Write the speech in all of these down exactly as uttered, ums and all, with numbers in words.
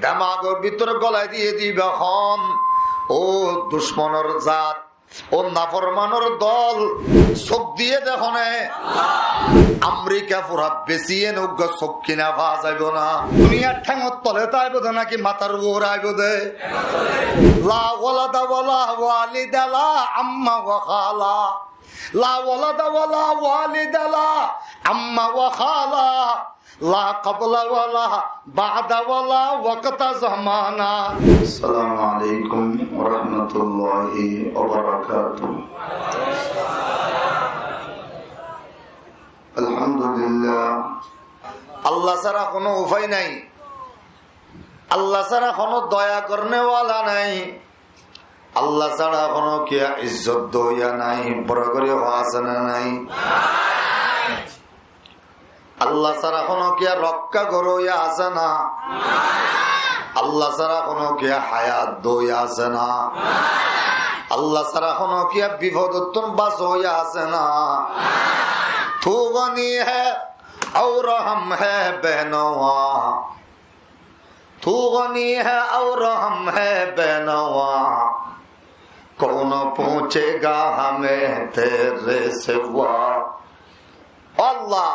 Demagor bútore golai diyé de ibá hon, ó ducmonor zat, ó naformanor dol, sók diyé de hone? Amrika fura besiye ne uggwá sók kina fa zaibo na. Duniyar théngor tole táibo de náki matar uore aibo de? لا ولد ولا والد لا عم وخالة. لا ولد ولا والد لا عم وخالة. لا قبل ولا بعد ولا وقت زمانا. السلام عليكم ورحمة الله وبركاته. الحمد لله. Allah sára honó ufái nai. Allah sára honó doya gornewala nai. Allah sára honó kiyá izzot doya nai, boro gorí hoó asé na nai? Allah sára honó kiyá rokká goróya asé na? Allah sára honó kiyá hayat doya asé na? Allah sára honó kiyá bifodottún basoya asé na? تو غنی ہے اور ہم ہیں بے نوا. تو غنی ہے اور ہم ہیں بے نوا، کون پوچھے گا ہمیں تیرے سوا؟ Allah,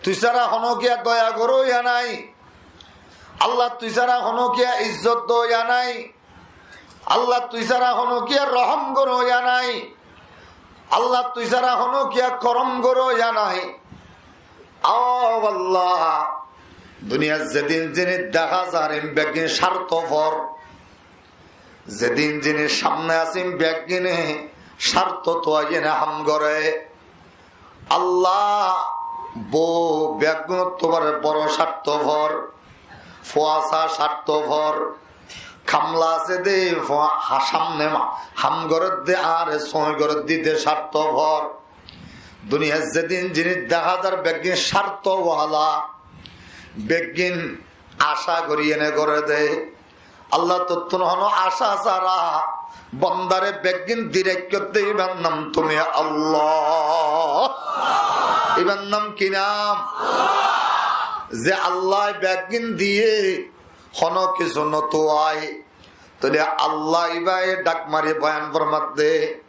tui sára honó kiyá doya goróya nai. Allah, tui sára honó kiyá izzot doya nai. Allah, tui sára honó kiyá rohom goróya nai. Allah, tui sára honó kiyá korom goróya nai. Ó Allah, duniyat zedin zinis deká zar in beggín sártofor. Zedin zinis samne asé in beggíne sárto tuaiyéne ham goré. Allah, bou beggúnottú boro sártofor. Fuasá sártofor. Kamla asé de, fua-, ha-, samne ma-, ham gorédde, añáre sói gorédde de sártofor. Duniyat zedin zinis deká zar beggín sártowala, beggín acá goríyene goré de. Allah tottún honó acá sára bondare beggín di raikké de, ibár nam tumi Allah. Ibár nam ki nam? Ze Allah beggín diyé, honó kissú no tuwai. Tóile Allah ibáye dhak mari boyan formadde,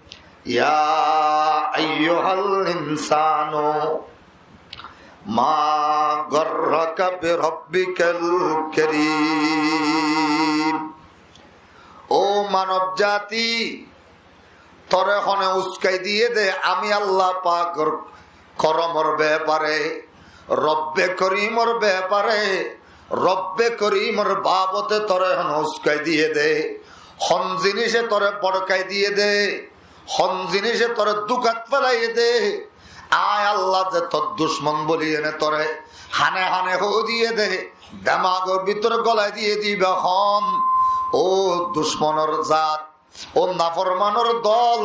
يا أيها الإنسان ما غرك بربك الكريم. Ó manob zati, tore hone uskai diye de ami Allah pakor koromor bepare, Robbe Korimor bepare, Robbe Korimor babote tore hone uskai diye de, hon zinise tore bodhkai diye de, hon zinise tore dukat felaiye de, añí Allah ze tor ducmon buli ene tore hane hane hoi diye de, demagor bútore golai diye de ibá hon, ó ducmonor zat. Ó naformanor dol,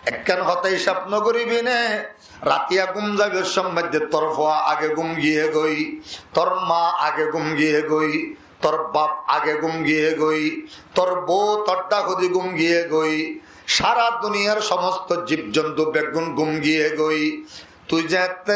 ekkán hotá hísab no goribi né? Ratiya gúm zaibar somot de tor fua age gúm giyé goi, tor ma age gúm giyé goi, tor baf age gúm giyé goi, tor bou tor dhakudi gúm giyé goi, sára duniyar somosto zib zontu beggún gúm giyé goi. Tui zeéñtte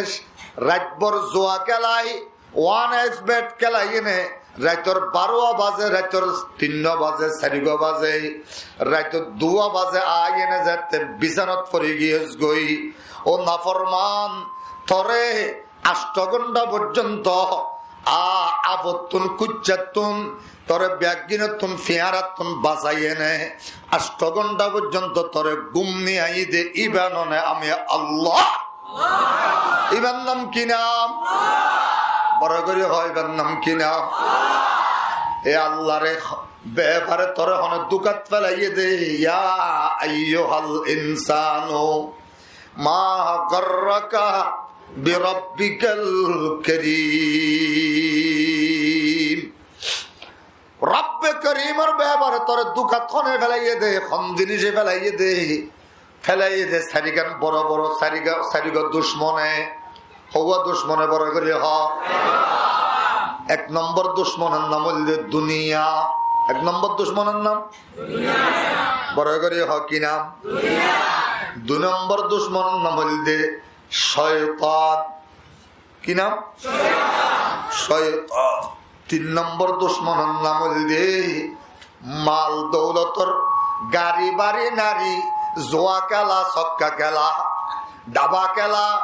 rait bor zua kelai, One X bet kelaiyene, raitor baro baze, raitor tin baze, sari baze, raitor dui baze, aiyene zette bisanat fori giyes goi. Ó naforman, tore ancto gonta forzonto, a, afottun, kuccattun, tore begginottun, fiyarattun basaiyene, ancto gonta forzonto tore gum niyai de, iba none ami Allah. Ibar nam ki nam? Boro gori hoó, ibar nam ki nam? E Allahr bepare tore hone dukat felaiye de, يا أيها الإنسان ما غرك بربك الكريم. Robbe Korimor bepare tore dukat hone felaiye de, hon zinise felaiye de? Felaiye de sarigan boro boro, sariga-, sarigo ducmone. Houwa ducmone boro gori hoó? Ek nombor ducmonor nam óilde duniya. Ek nombor ducmonor nam? Boro gori hoó ki nam? Dui nombor ducmonor nam óilde coitan. Ki nam? Coitan. Tin nombor ducmonor nam óilde mal doulotor, gari bari nari, zuwa kéla, sokka kéla, daba kéla,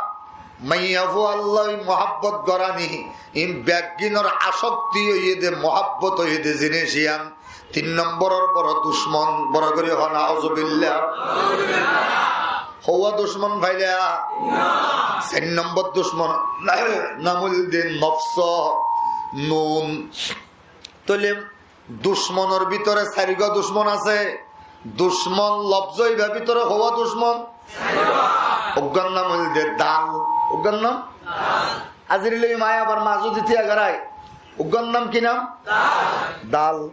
maiyafuwar loi muhábbot gorani, in beggúnor asokti óiye dé, muhábbot óiye dé zinis yián. Tin nomboror boro ducmon, boro gorí hoó, nauzubillah. Houwa ducmon faila? Sair nombor ducmon nam óilde nofs, nun. Tóile ducmonor bútore sairgua ducmon asé. Ducmon lofzor bútore houwa ducmon? Uggwar nam óilde dal. Uggwar nam? Aziri loi maiyafuar ma zodi tiya gorái. Uggwar nam ki nam? Dal.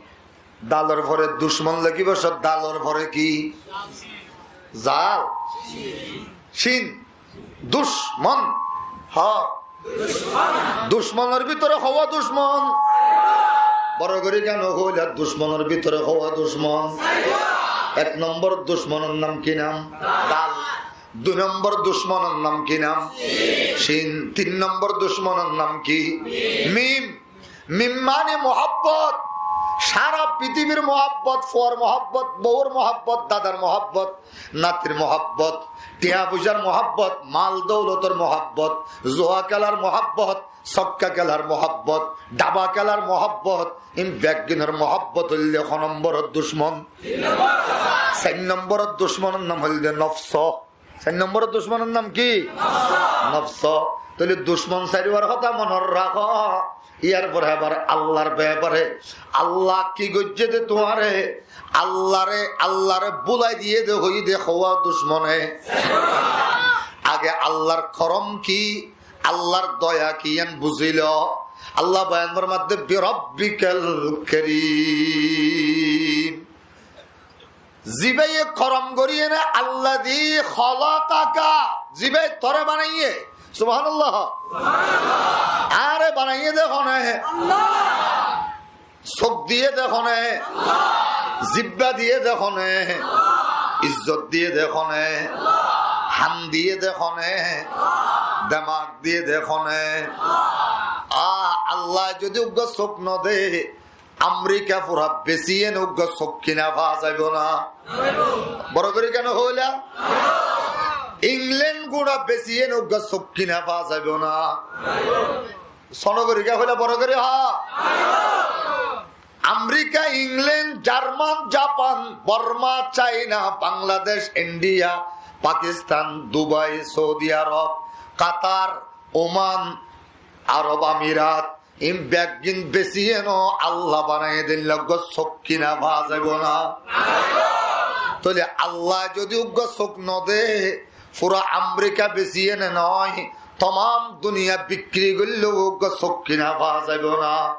Dalor fore ducmon lekibo, dalor fore ki? Zal. Cin. Ducmon. Há. Ducmonor bútore houwa ducmon? Boro gorí kiyá no hoilá, ducmonor bútore houwa ducmon? Ek nombor ducmonor nam ki nam? Dal. Dui nombor ducmonor nam ki nam? Cin. Tin nombor ducmonor nam ki? Mim. Mim mani muhábbot. Sára fitibir muhábbot, fuwar muhábbot, bouwor muhábbot, dadar muhábbot, natir muhábbot, tiañ foisár muhábbot, mal doulotor muhábbot, zuwa kélar muhábbot, sokka kélar muhábbot, daba kélar muhábbot, in beggúnor muhábbot óilde hó nomboror ducmon? Sair nomboror ducmonor nam óilde nofs. Sair nomboror ducmonor nam ki? Nofs. Tóile ducmon sairwar hotá monot rakó. Yar fore abar Allar befare. Allah ki goijjé dé tuáñre? Allare, Allare búlai diyé dé hoiyé dé houwa ducmone. Age Allar korom ki, Allar doya ki, yián buzílo. Allah boyan formadde, "Birabbikal karim." Zibáye korom goríye né, allazi khalaqaka, zibáye tore banaiyé. Subhanallah. Añáre banaiyé dé hone? Sók diyé dé hone? Zibba diyé dé hone? Izzot diyé dé hone? Han diyé dé hone? Demak diyé dé hone? A, Allah zodi uggwá sók no dé, Amerika fura besiye né uggwá sók kina fa zaibo na? Boro gorí kiyá no hoilá? England gura besiye né uggwá sók kina fa zaibo na? Sono gorí kiyá hoilá, boro gorí hoó. Amerika, England, Jarman, Japan, Borma, China, Bangladec, India, Pakistan, Dubai, Saudi Arab, Qatar, Oman, Arab Amirat, in beggín besiye no, Allah banaiyé dé uggwá sók kina fa zaibo na? Tóile Allah zodi uggwá sók no dé, fura Amerika besiye né no, tomam duniya bikri goillé uggwá sók kina fa zaibo na?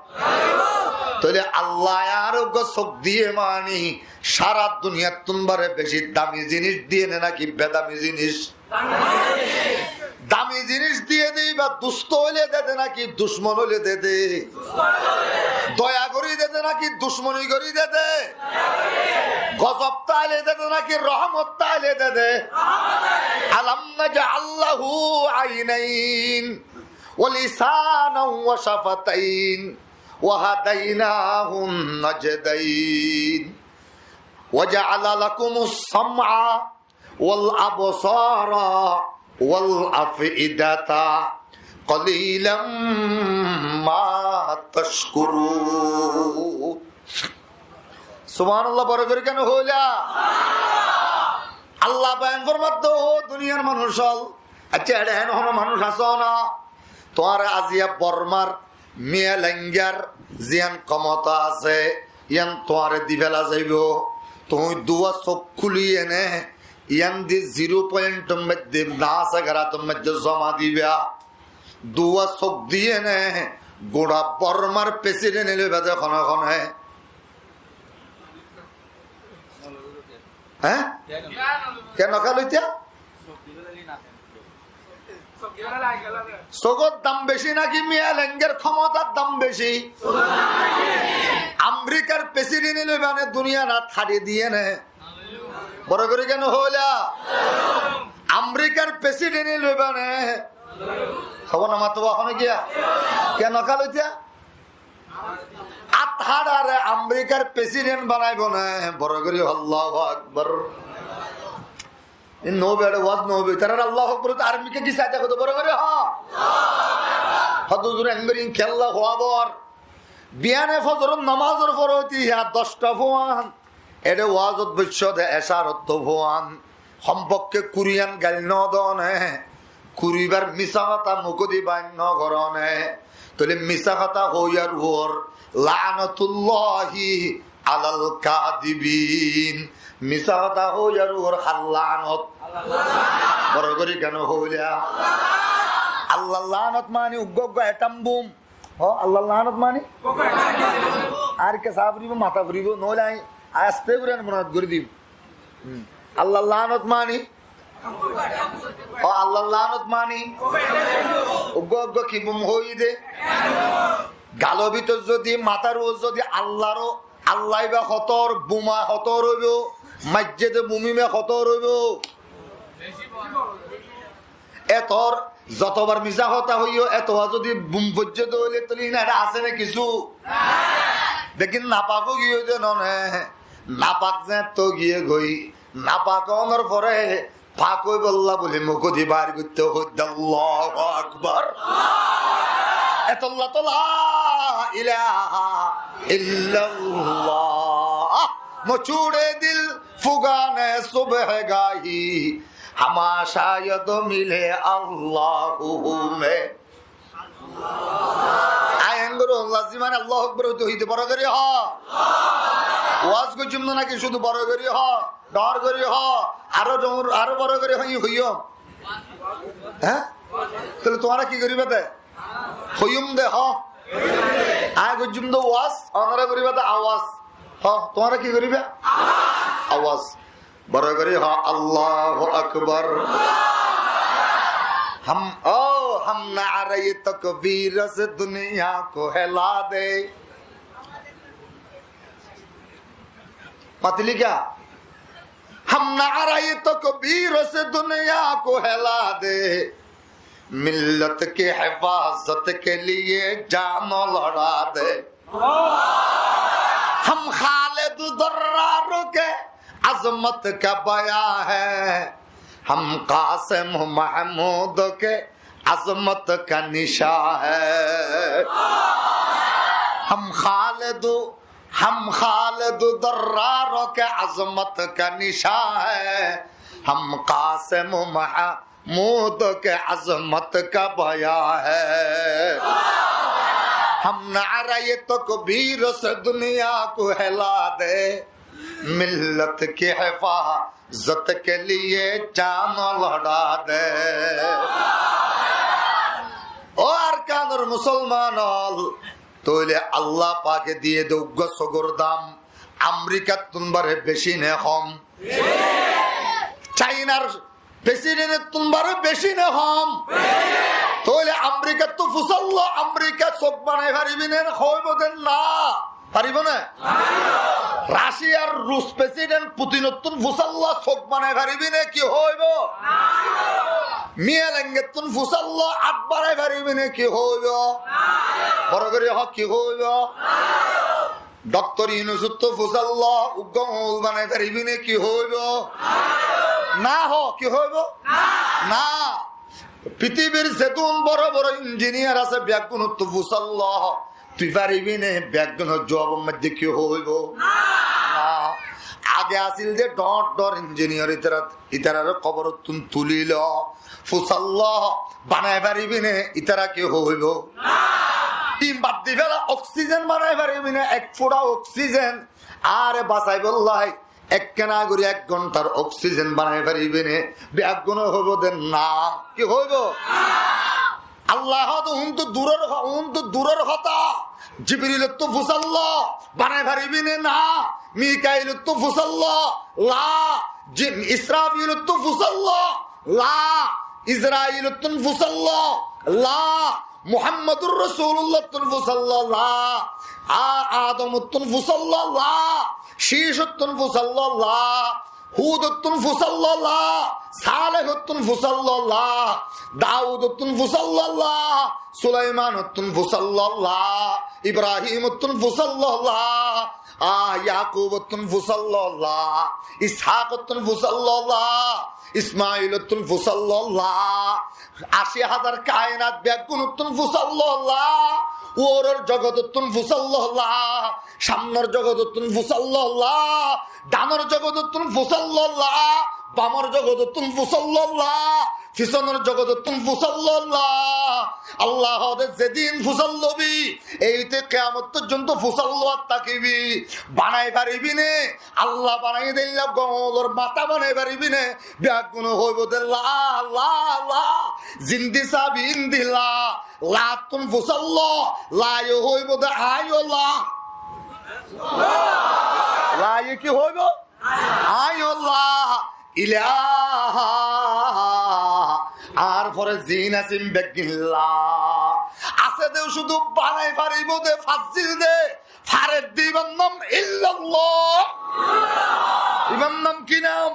Tóile Allah añáre uggwá sók diyé mani, sára duniyattún bare beci dami zinis diyé né náki bedami zinis? Dami zinis diyé dé, íba dustó óile dede náki ducmon óile dede? Doya gorí dede náki ducmoni gorí dede? Gozob táile dede náki rohmot táile dede? Alam naj'al lahu aynayn wa lisanan wa shafatayn wa hadaynahun najdayn wa ja'ala lakumus sam'a wal absara wal af'idata qalilan ma tashkurun. Subhanallah, boro gorí kiyá no hoilá? Allah boyan formadde, ó duniyar manúc ól, accá, eçe hén hono manúc asó na? Tuáñre aziya Bormar Miya Lengar ziyán komota asé, yían tuáñre di fela zaibo. Tuñí duwá sók kúli ene, yían di ziro pointor moidde, naáse garator moidde zoma diba. Duwá sók di ene, gura Bormar president e loiba de hone hone. Hé? Kiyá no kál óiye? Sókor dam beci náki Miya Lengar komotar dam beci? Amerikar president e loiba ne duniyar át hári diye ne? Boro gorí kiyá no hoilá? Amerikar president e loiba ne? Hobor no mató, ehón kiyá? Kiyá no kál óiye? Át háçare Amerikar president banaibó né, boro gorí Allahu Akbar. Iín no óibo, eçé waz no óibo. Tarare Allahu Akbar, Amerika ki saite hoó, boro gorí hoó. Hoó de huzur, engorí iín kiyólla hoó abar. Biyane fozoror nomazor fore óite ya doc ta fuain eçé wazot boiccé de, ecar ottu fuain. Hompokké kuri an gail no done, kuri bar misá hotá mukódi bair no gorone. Tóile misá hotá hoiyar uore lanatullahi alal kadibin. Misá hotá hoiyar uore hár lanot? Boro gorí kiyá hoilá? Allar lanot mani uggwá uggwá atom bom. Ó, Allar lanot mani? Ar ke saf foribo, mata foribo, noóile añí aste gorí monot gorí dim. Hum. Allar lanot mani? Ó, Allar lanot mani? Uggwá uggwá ki bom hoiyé de? Galor bútore zodi, matar uore zodi Allar, Alla iba hotor, bom hotor óibo, maijjé de bom iba hotor óibo. Etor zotobar misá hotá hoiyó, eto zodi bom foijjé de óile, tóile iín eçé asé né kissú? Lekin napak ói giyé de none. Napak zeéñtte giyé goi, napak ónor fore pak óibolla buli mukódi bair goitté hoó de Allahu Akbar. Etolla to la ilaha illallah. Mo chudé dil fugane subhgahi, hama shayad mile Allahu mein. Añí enggóri lazimane Allahu Akbar hoité hoité boro gorí hoó. Waz goijjum de náki cúdu boro gorí hoó, dhoóñr gorí hoó, aró dhoóñr, aró boro gorí hoó, iín hoiyúm. Há? Tóile tuáñra ki goríba de? Hoiyúm de, hoó. Añí goijjum de waz, onára goríba de awaz. Hoó, tuáñra ki goríba? Awaz. Boro gorí hoó, Allahu Akbar. Hum, ó, hum naare takbir se duniya ko hila de. Matili kiyá? Hum naare takbir se duniya ko hila de. Millat ki hifazat ke liye jaan lauta de. Hum Khalid Darrar ke azamat ka bayan hai, hum Qasim Mahmud ke azamat ka nishan hai. Hum Khalid, hum Khalid Darrar ke azamat ka nishan hai, hum Qasim Mah- Mahmud ke azamat ka bayan hai. Hum naare takbir se duniya ko hila de, millat ki hifazat ke liye jaan lauta de. Ó Arkanor musolman ol, tóile Allah pake diye de uggwá sógor dam Amerikattún bare beci ne hom? Chainar presidentttún bare beci ne hom? Tóile Amerikattú fusalla, Amerika sók banai faribi ne? Hoibo de na. Faribo ne? Raciyar Rus president Putinottún fusalla sók banai faribi ne? Ki hoibo? Miyalengettún fusalla át banai faribi ne? Ki hoibo? Boro gorí hoó, ki hoibo? Doktor Yunusottú fusalla uggwá oñgul banai faribi ne? Ki hoibo? Na hoó, ki hoibo? Na. Pitibir zedún boro boro injiniyar asé, beggúnottú fusalla tui faribi ne? Beggúnor juabor maze ki hoibo? Na. Age asil de dhoóñr dhoóñr injiniyar, itarare koborottún tulilo, fusalla banai faribi ne? Itara ki hoibo? Iín bad di fela, oksijen banai faribi ne? Ek fura oksijen añáre basaibolla ekkána gorí ek gonthar oksijen banai faribi ne? Beggúne hoibo de na. Ki hoibo? Allah hoó de, iín to duror ho-, iín to duror hotá. Jibrilottú fusalla banai faribi ne? Na. Mikailottú fusalla? La. Jin-, Israfilottú fusalla? La. Israilottún fusalla? La. Muhammadur Rosulullattún fusalla? La. A-, Adomottún fusalla? La. Cicottún fusalla? La. Húdottún fusállolla, Sálehottún fusállolla, Daúdottún fusállolla, Suleimanottún fusállolla, Ibrahimottún fusállolla, ah, Yakubottún fusállolla, Ishakottún fusállolla, Ismailottún fusállolla, ací házar kainat beggúnottún fusállolla, uoror jogotottún fusállolla, samnor jogotottún fusállolla, danor jogotottún fusállolla, bamor jogotottún fusállolla, fisonor jogotottún fusállolla. Allah hoóde zedin fusállobi, eite kiyamot foijjonto fusállowa tákibi. Banai faribi né? Allah banaiyé de eilla goñlor matá banai faribi né? Beggúne hoibó de, "La, la, la." Zindi sabi indi la. Lattún fusállo, laye hoibó de, "Aññí ó la." Laye ki hoibó? "Aññí ó la." Ilaha, ar fore zin asé beggín la. Asé de cúdu banai faribó de, fazzil de, faredde, ibar nam illallah. Ibar nam ki nam?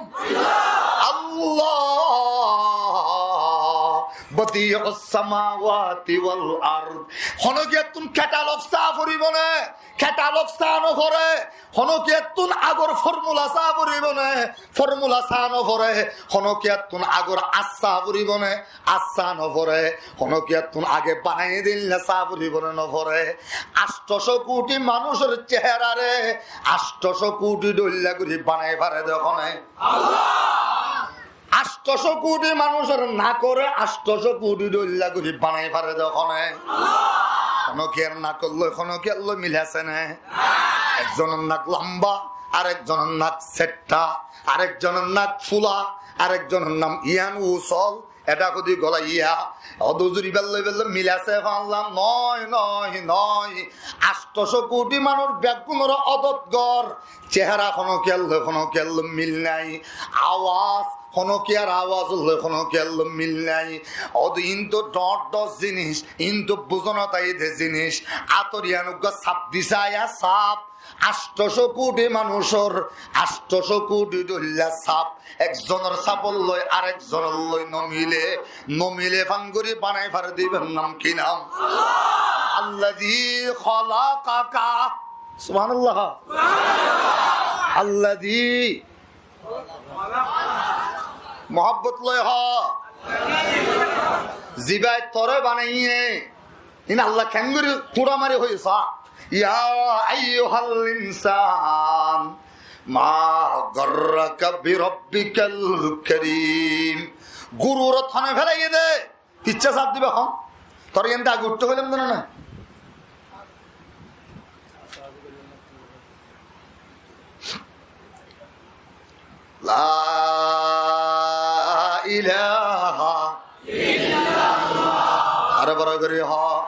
Allah. Badi'us samawati wal ard. Hono kiyattún catalog saá foribó né? Catalog saá no fore. Hono kiyattún agor formula saá foribó né? Formula saá no fore. Hono kiyattún agor as saá foribó né? As saá no fore. Hono kiyattún age banai de eilla saá foribó né? No fore. Añctocó kuthi manúcor ceherare añctocó kuthi dhoilla gorí banai fare de hone? Allah. Añctocó kuthi manúcor nakore añctocó kuthi dhoilla gorí banai fare de hone? Allah. Hono kiyar nak loi hono kiyar loi mil asé né? Ekzonor nak lamba, arekzonor nak setta, arekzonor nak fula, arekzonor nam yián usol, eda hudi golaiya. Ó de huzur, ibar loi ibar loi mil asé fán lam? Noó, noó, noó. Añctocó kuthi manúc beggúnor odot gor. Cehera hono kiyar loi hono kiyar loi mil nai. Awaz, hono kiyar awaz loi hono kiyar loi mil nai. Ó de iín to dhoóñr dhoóñr zinis, iín to buzónot aiyé de zinis. Átor yián uggúa sap di saá, sap. Añctocó kuthi manúcor añctocó kuthi dhoilla sap. Ekzonor sapor loi arekzonor loi no mile. No mile fán gorí banai fare de, ibar nam ki nam? Allazi khalaqaka. Subhanallah. Allazi. Muhabbot loi hoó. Zibaye tore banaiyé. Iín Allah keéngorí kúñça mari hoiyé saá. Ya ayyuhal insan, ma garraka bi rabbikal karim. Gururot hone félaiyé de? Icca saf diba hon? Tor iyán de age uiththé hoilám de na? La ilaha illallah. Aró boro gorí hoó.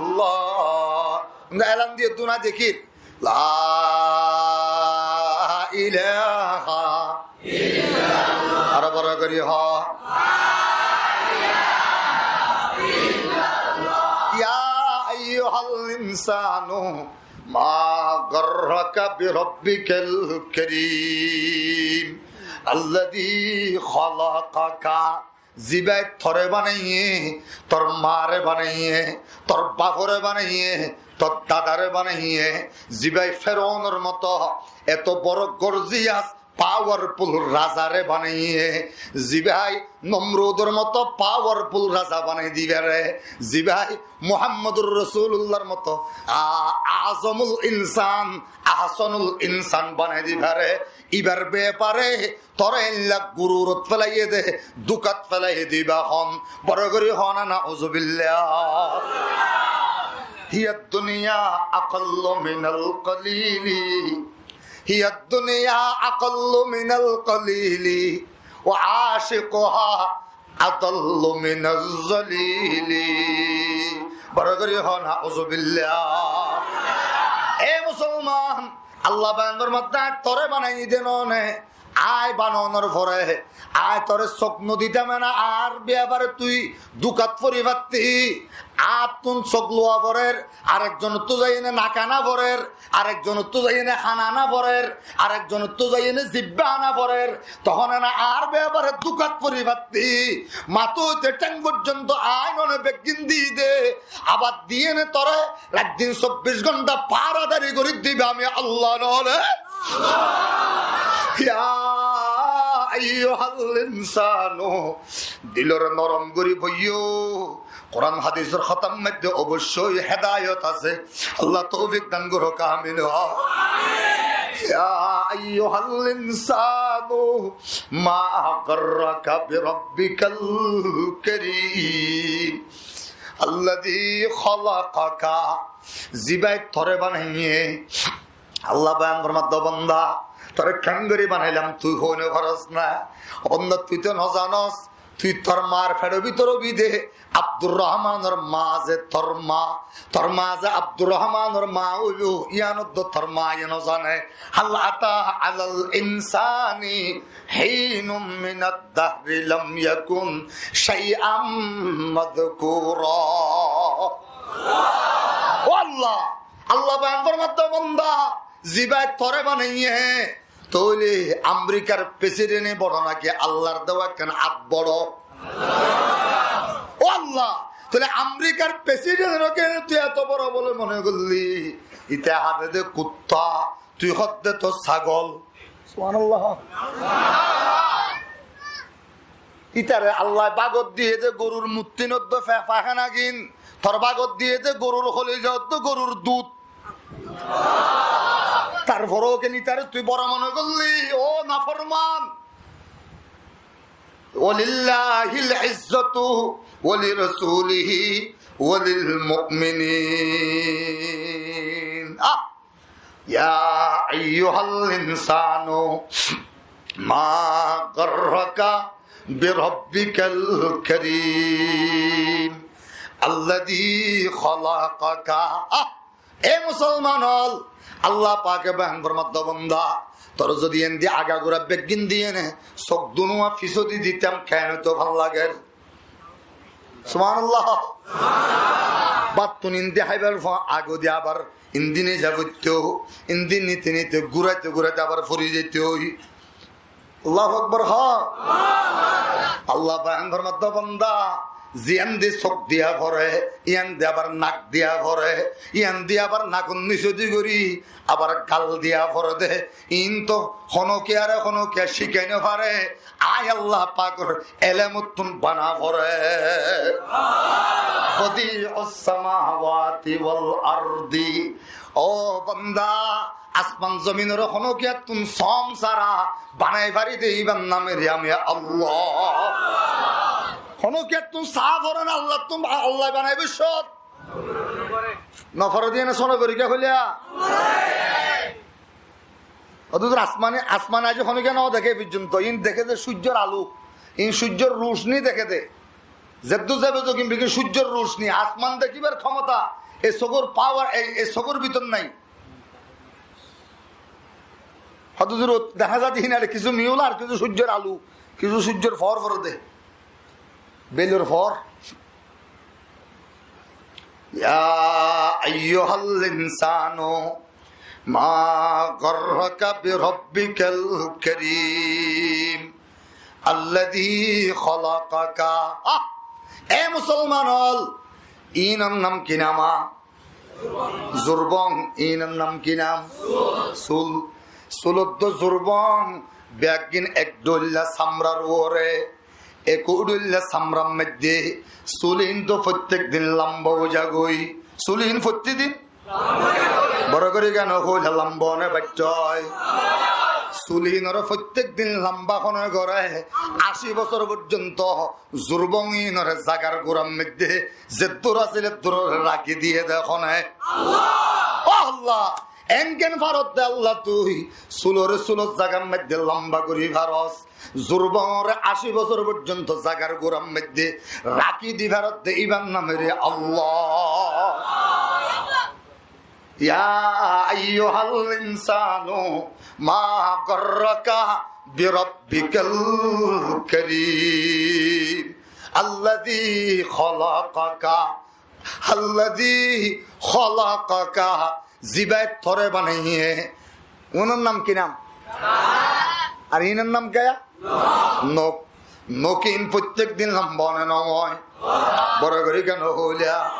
Illallah. Elan diye duna dekir. La ilaha illallah. Aró boro gorí hoó. Ya ayyuhal insanu, ma garraka bi rabbikal karim, alladhi khalaqaka. Zibaye tore banaiyé, tor mare banaiyé, tor bafore banaiyé, tor dadare banaiyé, zibaye Feronor moto eto boro gorjiyas, powerful razare banaiyé, zibaye Nomrudor moto powerful raza banai di fare, zibaye Muhammadur Rosulullar moto a-, azomul insan, ahsanul insan banai di fare, ibar bepare tore eilla gururot félaiyé de, dukat félaiyé de iba hon? Boro gorí hoó na, nauzubillah. Hiyad dunya aqallu minal qalili. Hiyad dunya aqallu minal qalili. Wa ashiquha adallu minaz zalili. Boro gorí hoó na, nauzubillah. E musolman, Allah bayanor modde tore banaiyé de noó né? Aññí banonor fore aññí tore sók no ditam né? Añár bepare tui dukat fori fatti, Añáttun sók luwa forer, arekzonottú zaiyóne nak ana forer, arekzonottú zaiyóne han ana forer, arekzonottú zaiyóne zibba ana forer, tohón ena añár befare dúkat fori fatti. Matá óite théng foijjonto añí none beggín di de, abar diyéne toré raiddin sobbic gónta paharadari gorí dibe ami Allah nole. Ya ayyuhal insanu, dilore norom gorí boiyó. Kuran hadisor hotár moidde oboicco hédayot asé. Allah toufik dan gorouk, amin. Ya ayyuhal insanu, ma garraka bi rabbikal karim, alladhi khalaqaka, zibaye toré banaiyé. Allah boyan formadde, banda, toré keéngorí banailam tui hoi no faros na. Banda, tui to no zanos, tui tor mar feçor bútore óibi de, Abdur Rohmanor ma ze tor ma, tor ma ze Abdur Rohmanor ma óibo, yián to tor maye no zane. Hal ata alal insani hinun minad dahri lam yakun shay'an madhkura. Ó Allah, Allah boyan formadde, banda, zibaye toré banaiyé, tóile Amerikar presidente boro naki Allahr dewa ekkán át boro? Ó Allah, tóile Amerikar presidentore kiyá tui eto boro buli mone goillí? Íte hádde de kutta, tui hoódde to sagol. Subhanallah. Ítare Allah bágot diyé de gorur muttin oddo fe-, fahana gin, tor bágot diyé de gorur holija oddo gorur dud. Tarfore ken ítare tui boro mone goillí, ó naforman. Walillahil izzatu walirasulihi walil mu'minin. Ah! Ya ayyuhal insanu, ma garraka bi rabbikal karim, alladhi khalaqaka. Ah, e musolman ol, Allah pake boyan formadde, banda, tor zodi endi agagura beggín diyéne sók dunuwa fisódi ditam, keén to fán lager? Subhanallah. Báttun indi háibar fua agodi abar indi niza foitto, indi nite nite guraite guraite abar fori zaito. Allahu Akbar, ha. Allah boyan formadde, banda, ziyán di sók diya fore, yían di abar nak diya fore, yían di abar nakor nisodi gorí, abar gal diya fore de, iín to honokiyare honokiya cíkai no fare. Añí Allah pakor elemottún bana fore. Badi'us samawati wal ardi. Ó banda, asman zominore honokiyattún som sára banai fari de, íbar nam ore ami Allah. Honokiyattún sa fore na Allahtún, Allah banaibo cót. No fore de yían sóno gorí kiyá hoilá? Ótotó asmane, asmane aijjó honokiya no deké foijjonto, iín deké de cúijjor alu, iín cúijjor rucni deké de. Zeddúr zaibo zogin beggín cúijjor rucni, asman dekíbar kómota e sókor power, e, e sókor bútore nai. Ótotó dehá za de híin ar kissú miyul ar kissú cúijjor alu, kissú cúijjor foór fore de. Belor foór. Ya ayyuhal insanu, ma garraka bi rabbikal karim, alladhi khalaqaka. Ah, e musolman ol, iínor nam ki nam? Zurbong, iínor nam ki nam? Sul. Sul oddo zurbong, beggín ek dhoilla samrar uore, ek dhoilla samrar moidde sul iín to fottek din lamba ói zagói. Sul iín fottek din boro gorí kiyá no hoilá, lamba óne baittó. Sul iínore fottek din lamba hone gore, aci bosór foijjonto zurbong iínore zagar gurar moidde zeddúr asíl eddúrore rakí diyé de hone? Allah! Ó Allah, eén ken faros de Allah tui, sulore sulor zagar moidde lamba gorí faros, zurbongore aci bosór foijjonto zagar gurar moidde rakí di faros de, íbar nam ore Allah. Ya ayyuhal insanu, ma garraka bi rabbikal karim, alladhi khalaqaka. الذي خلقك, zibaye tore banaiye. Unor nam ki nam? Ar inor nam ki? Nok. Nok in fottek din lamba óne no ói? Boro gori kiyá no hoila?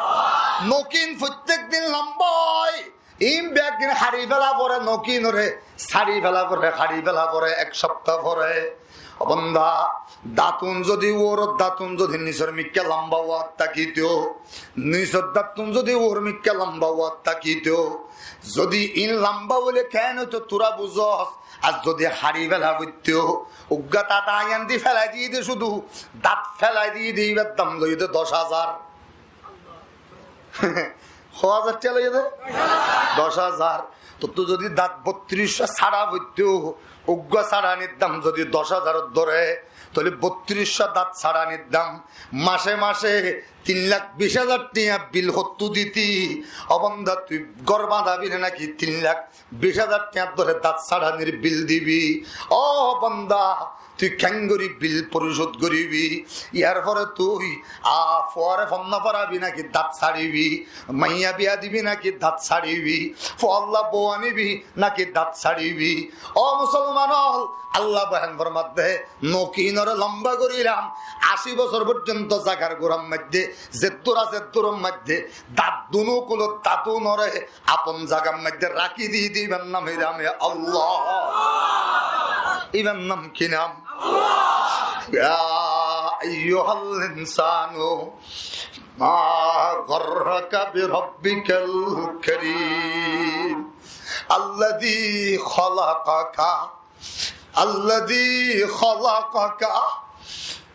Nok in fottek din lamba ói. In beggín hári fela fore, nok inore sári fela fore, hári fela fore, ek sopta fore. Ó banda, datun zodi uoror datun zodi nisor mikká lamba ói tákito, nisor datun zodi uoror mikká lamba ói tákito, zodi in lamba óile keén óito tura buzos, ar zodi hári fela foitto, uggwá tata aiyán di felai diyé de, cúdu dat felai diyé de, ibar dam loiyé de doc házar. Hoó házar tiya loiyé de? Doc házar. Tottú zodi dat bottiricó sára foitto, uggwá sáranir dam zodi doc házar dóre, tóile bottiricó dat sáranir dam, mace mace tin lak bic házar tiya bil hottú diti? Ó banda, tui gór bañdabi né náki tin lak bic házar tiya dóre dat sáranir bil dibi? Ó banda, tui keéngori bil forisód goribi? Yar fore tui, a, fuare fonná forabi náki dat sáribi? Maiya biya dibi náki dat sáribi? Fualla bou anibi náki dat sáribi? Ó musolman ól, Allah boyan formadde, nok inore lamba gorilam, aci bosór forzonto zagar gurar maze, zeddúr asé eddúror maze, dat dunú kulot dat unore apon zagar maze raki diyé de, ibar nam hiram? Allah. Ibar nam ki nam? يا أيها الإنسان ما غرك بربك الكريم الذي خلقك الذي خلقك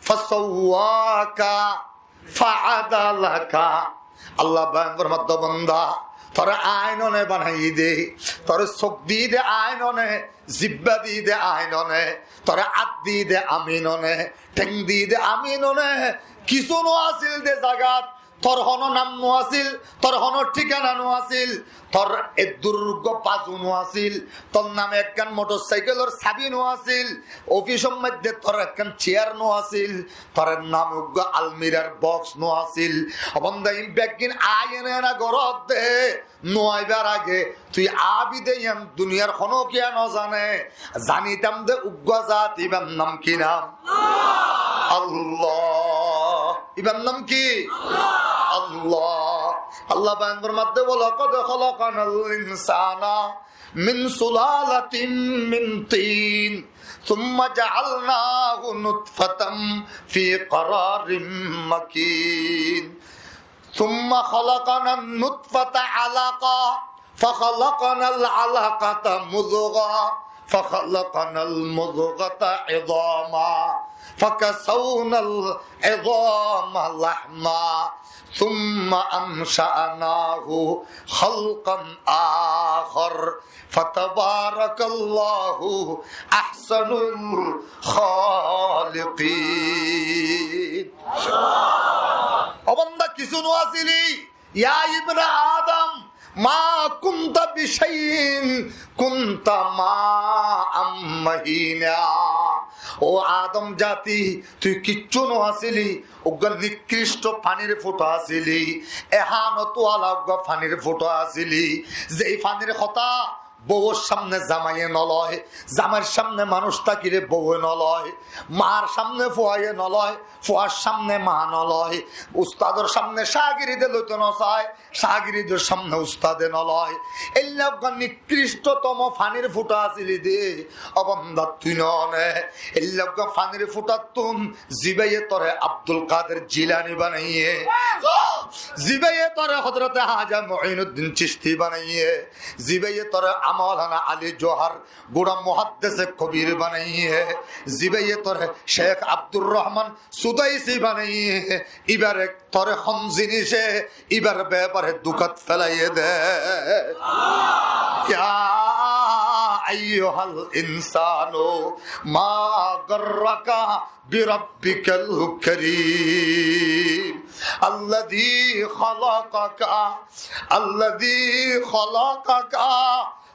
فسواك فعدلك. Allah boyan formadde, banda, tore ainone banaiyé de, tore suk diyé de ainone, zibba diyé de ainone, tore át diyé de aminone, theng diyé de aminone, kissú no asíl de zagat, tor hono nam no asíl, tor hono thíkana no asíl, tor eddúr uggwá bazu no asíl, tor name ekkán motorsaikélor sabi no asíl, ofisor maze tor ekkán ceyar no asíl, tor name uggwá almirar boks no asíl. Ó banda, in beggín ainone na goródde, no aibar age tui abi de, yián duniyar hono kiyá no zane. Zanitam de uggwá zat, ibar nam ki nam? Allah. Ibar nam ki? Allah. Allah boyan formadde, ولقد خلقنا الإنسان من سلالة من طين ثم جعلناه نطفة في قرار مكين. ثم خلقنا النطفة علقة فخلقنا العلقة مضغة فخلقنا المضغة عظاما فكسونا العظام لحما ثم أنشأناه خلقا آخر فتبارك الله أحسن الخالقين. Ó banda, kissú no asíli. يا ابن آدم ما كنت بشيء كنت ماء مهينا. Ó Adam zati, tui kissú no asíli, uggwá nikkristo fanir futa asíli, ehanot wala uggwá fanir futa asíli, zei fanir hotá bouwor samne zamaiye no loi, zamair samne manúc tákile bouwe no loi, mar samne fuaye no loi, fuar samne ma no loi, ustador samne cágiride loito no sai, cágiridor samne ustade no loi. Eilla uggwá nikkristotomo fanir futa asíli de, ó banda, tui no ne. Eilla uggwá fanir futattún zibáye tore Abdul Kader Jilani banaiye, zibáye tore Hozrote Haja Moinuddin Cishti banaiye, zibáye tore Maulana Ali Johar gura muhaddese kobir banaiye, zibáye tore Sheikh Abdur Rahman Sudaisi banaiye, ibare tore hon zinise ibar bepare dukat felaiye de. يا أيها الإنسان ما غرك بربك الكريم الذي خلقك، الذي خلقك،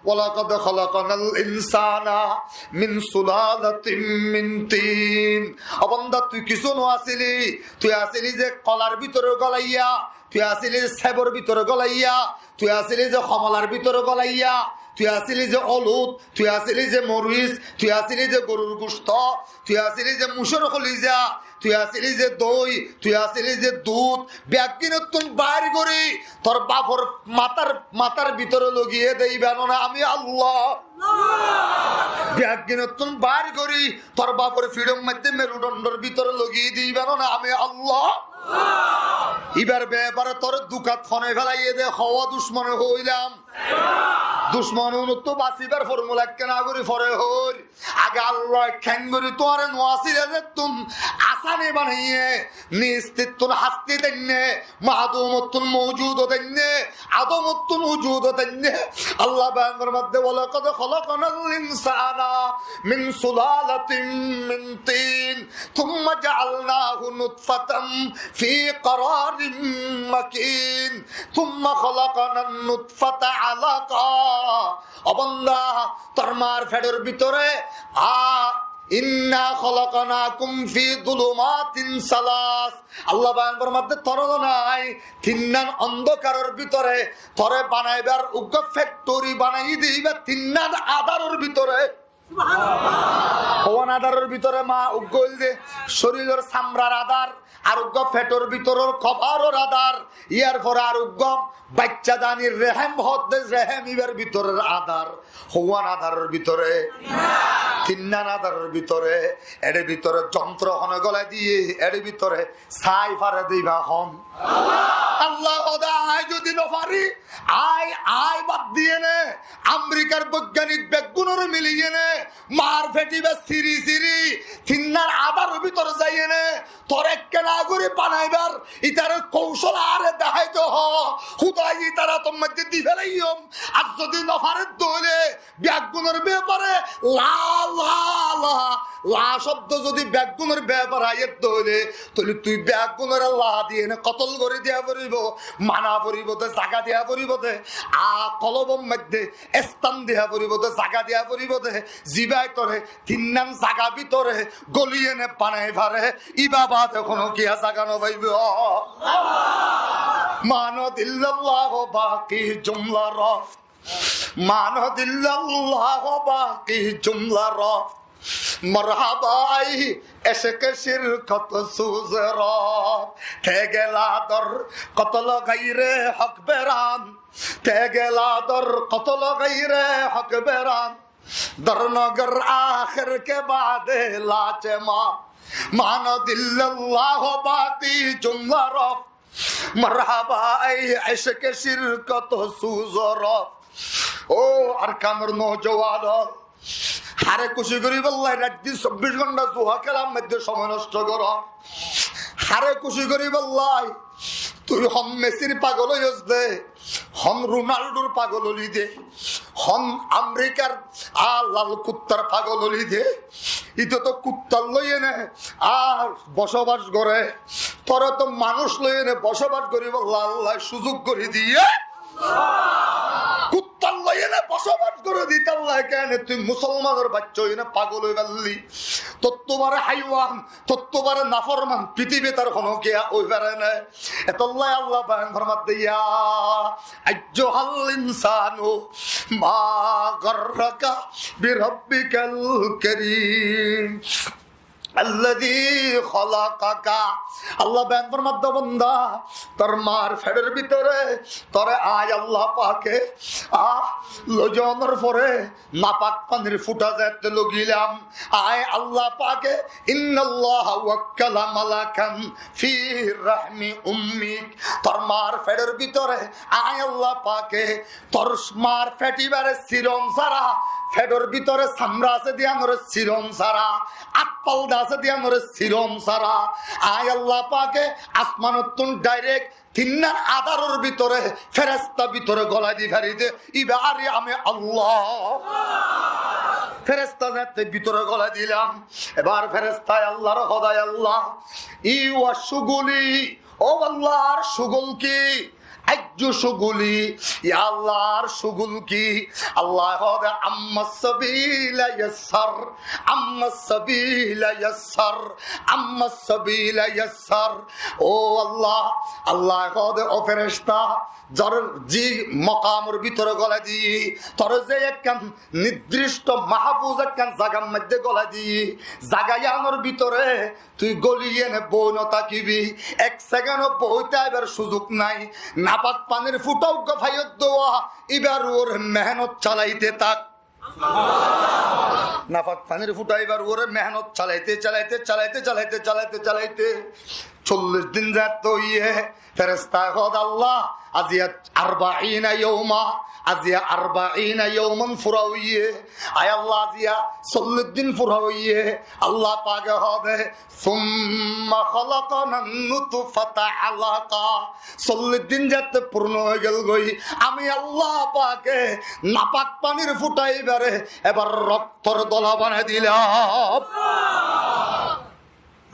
ولقد خلقنا الإنسان من سلالة من طين. Ó banda, tui kissú no asíli, tui asíli ze kolar bútore golaiya, tui asíli ze sébor bútore gólaiya, tui asíli ze homolar bútore gólaiya, tui asíli ze olud, tui asíli ze moris, tui asíli ze gorur gucto, tui asíli ze mucór koliza, tui asíli ze dói, tui asíli ze dud, beggúnottún baáir gorí tor bafor matár, matár bútore logiyé de íba no né ami Allah. Beggúnottún baáir gorí tor bafor fiçor maze merudondor bútore logiyé de íba no né ami Allah. Íbar befare tore dukat hone felaiyé de hoó ducmone hoilam. Ducmon unottú basibar formula ekkena gorí fore hoir. Age Allah keéngorí tuáñre no asíl de ettún asani banaiyé, nistittún hasti denne, madumottún moujud denne, adomottún ujud denne. Allah bayan formar de, "ولقد خلقنا الإنسان من سلالة من طين ثم جعلناه نطفة في قرار مكين ثم خلقنا النطفة علقة." Ó banda, tor mar feçor bútore, a, "إنا خلقناكم في ظلمات ثلاث." Allah bayan formar de, tore nái, tinnán ondokaror bútore tore banaibar uggwá fektori banaiyé de íba tinnán adaror bútore. Hoón adaror bútore ma uggwá óilde córilor samrar adar, ar uggwá feçor bútoror koboror adar, iyar fore ar uggwá baiccadanir rehem hoó de rehem íbar bútoror adar. Hoón adaror bútore, tinnán adaror bútore, ére bútore zontro hone gólai diyé, ére bútore sai fare de íba hon? Allah. Allah hoó de añí zodi no fari, añí, añí bad diyéne, Amerikar boigyanik beggúnore miliyéne, mar feçi íba siri siri, tinnán adaror bútore zaiyéne, tore ekkena gorí banaibar, ítare koucol añáre dahái de hoó, Húdaye ítarar tor maze di felaiyum, ar zodi no fare de óile, beggúnor befare la, la, la, la cóbdo zodi beggúnor befare aiyé de óile, tóile tui beggúnore la diyéne kotol gorí diya foribo, mana foribo de, zaga diya foribo de, a kolobor maze están diya foribo de, zaga diya foribo de, zibáye tore tinnán zaga bútore góliyéne banai fare, íba bade hono kiyá zaga no faibo. ماند إلا الله باقی جملہ رفت. ماند إلا الله باقی جملہ رفت. مرحبا ای عشق شرکت سوز رفت. تیغ لادر قتل غیر حق بران. تیغ لادر قتل غیر حق بران. در نگر آخر که بعد لاچ ما. ماند إلا الله باقی جملہ رفت. مرحبا ای عشق شرکت سوز رفت. Ó Arkanor noujuwan, háre kúci goríbolla rait din sobbic gonta zuwa kélar maze somoi nosto goró. Háre kúci goríbolla tui hon Mesir pagol óiyos de, hon Ronaldor pagol óli de, hon Amerikar a lal kuttar pagol óli de. Íte to kuttar loiyéne a bosobas goré, tore to manúc loiyéne bosobas goríbolla Allaye suzuk gorí diyé. Kuttar loiyéne bosobas gorí diyé, Allaye kene tui musolmanor bacca óiyéne pagol ói faillí. Tottú boro háiwan, tottú boro naforman fitibit ar hono kiyá ói fare né. Etolla Allah bayan formar de, يا أيها الإنسان ما غرك بربك الكريم الذي خلقك. Allah bayan formar de, banda, tor mar feçor bútore tore añí Allah pake, a, loizonar fore napak fanir futa zette logilam. Añí Allah pake, إن الله وكل ملكا في رحم أمك. Tor mar feçor bútore añí Allah pake tor mar feçibare sirom sára, feçor bútore samra asé de yíanore sirom sára, atfalda asé de yíanore sirom sára, añí Allah pake asmanottún direct tinnán adaror bútore feresta bútore gólai di fari de, íba ari ami Allah. Feresta zette bútore gólai dilam. Ebar ferestaye Allahr hoó de, Allah, ই ওয়া শুগুলি, ó Allah, ar cúgol ki? Ayyu shuguli, ya Allah, añár shugul ki? Allah hoóde, amma sabila yassar, amma sabila yassar, amma sabila yassar. Ó Allah, Allah hoóde, ó feresta, zar zi mokamor bútore golai di, tore ze ekkán nirdísto mahfuz ekkán zagar maze golai di, zaga yíanor bútore tui goli ene boi no tákibi, ek sekendo boi táibar suzuk nai. Napak fanir futa uggwá faiyós de, íbar uore mehénot salaite tak. Napak fanir futa íbar uore mehénot salaite, salaite, salaite, salaite, salaite, salaite, sollic din zeéñtte óiye, ferestaye hoóde, Allah, aziya arbaina yawma, aziya arbaina yawman fura óiye. Ay Allah, aziya sollic din fura óiye. Allah pake hoóde, summa khalaqnan nutfata alaqa. Sollic din zeéñtte fura ói gelgoi, ami Allah pake napak fanir futa íbare ebar roktor dola banai dilam.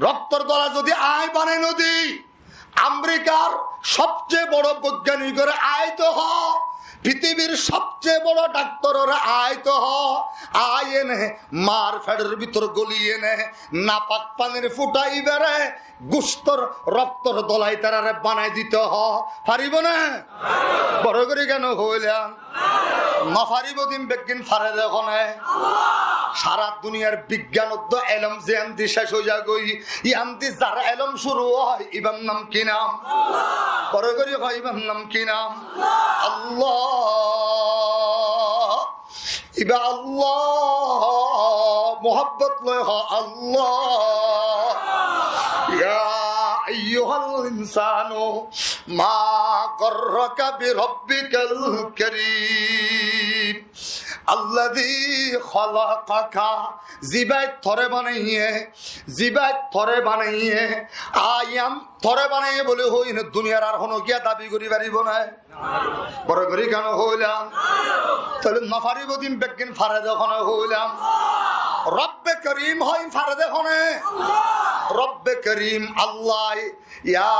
Roktor dola zodi añí banai no di, Amerikar sobce boro boigyanikore añí to hoó, pitibir sobce boro daktorore añí to hoó, añí ene mar fedor bútore goli ene napak fanir futa íbare gustor roktor dola ítarare banai dito hoó. Faribo né? Boro gori kiyá no hoilam? No faribo din beggín fare de hone? Sara duniyar bigyanor do elom zeéñtte cec ói zagói, yíantte zar elom curu ói, íbar nam ki nam? Boro gori hoó, íbar nam ki nam? Allah. Íba Allah, muhabbot loi hoó Allah. Ya ayyuhal insanu, ma garraka bi rabbikal karim, alladhi khalaqaka, zibaye tore banaiye, zibaye tore banaiye, añí tore banaiye buli hoi ene duniyar ar hono kiyá dabi gori faribo né? Boro gori kiyá no hoilam? Tóile no faribo din beggín fare de hone hoilam? Robbe Karim hoó, fare de hone? Robbe Karim Allah. Ya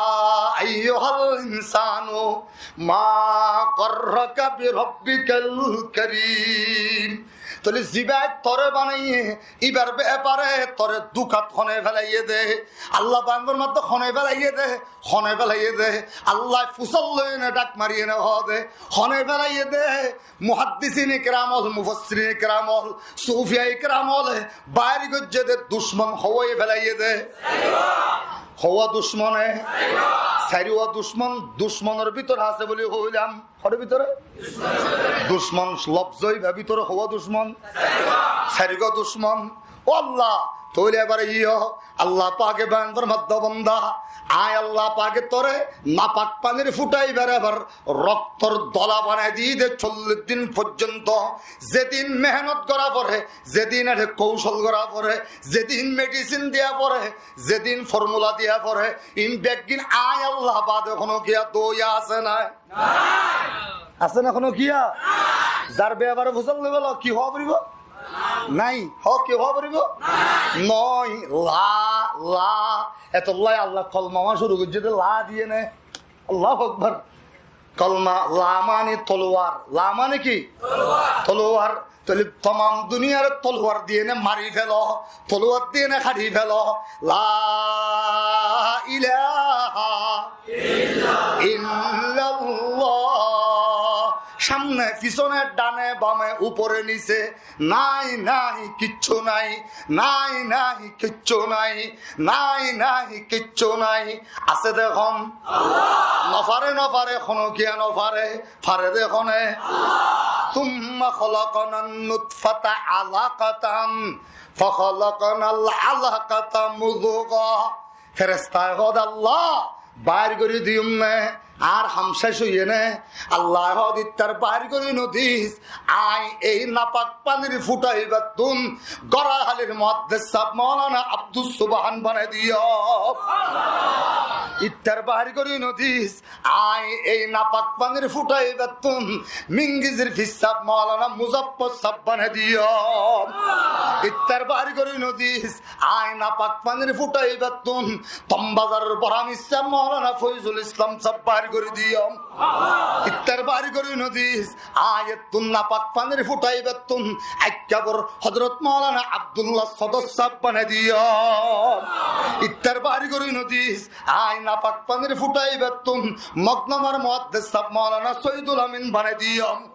ayyuhal insanu, ma garraka bi rabbikal karim. Tóile zibaye tore banaiye, íbar befare tore dukat hone felaiye de? Allah bayanor maze hone felaiye de? Hone felaiye de? Allah fusar loi ene dhak mari ene hoó de, hone felaiye de? Muhaddisin ikram ol, mufassirin ikram ol, sufiya ikram ole bair goijje de ducmon houwa felaiye de? Houwa ducmone? Sairwa ducmon, ducmonor bútore asé buli hoilam. Hor bútore? Ducmon lofzo íba bútore houwa ducmon? Sairwa ducmon. Ó Allah, tóile ebar iyó, Allah pake bayan formar de, banda, añí Allah pake tore napak fanir futa íbare ebar roktor dola banai di de sollic din foijjonto, zedin mehénot gora fore, zedin ere koucol gora fore, zedin medicin diya fore, zedin formula diya fore, in beggín añí Allah bade hono kiyá dóiya asé né? Asé né hono kiyá? Zar befare fusar loi bolo ki hoó foribo? Nai. Hoó, ki hoó foribo? Nai. La, la. Etollá Allah kolma ma curu goijje de la diye né. Allahu Akbar. Kolma, la mani toluwar. La mani ki? Toluwar. Toluwar. Tóile tomam duniyare toluwar diye né mari felo, toluwar diye né hári felo. La ilaha illallah. Samne, fisone, dhane, bame, upore, nise, nai, nai, kissú nai, nai, nai, kissú nai, nai, nai, kissú nai. Asé de hon? Allah. No fare, no fare, hono kiyá no fare? Fare de hone? Allah. Summa khalaqnan nutfata alaqatan, fa khalaqnal alaqata mudghah. Ferestaye hoó de, Allah, bair gori diyum né? Añár ham cec óiye né? Allah hoó de, ittar bair gori no dis, añí ei napak fanir futa íbattún Gorahalir muhaddis sáb Maulana Abdus Subhan banai diyum. Ittar bair gori no dis, añí ei napak fanir futa íbattún Mingizir fir sáb Maulana Muzaffar sáb banai diyum. Ittar bair gori no dis, añí napak fanir futa íbattún Tombazaror Borhamis sáb Maulana Foizul Islam sáb bair gorí diyum. Ittar bari gorí nodis, aññí ettún napak fanir futhaibattún aikkábor Hozrot Moulana Abdullah Sodor sáb banai diyum. Ittar bari gorí nodis, aññí napak fanir futhaibattún Mognomar muhaddes sáb Moulana Soidul Amin banai diyum.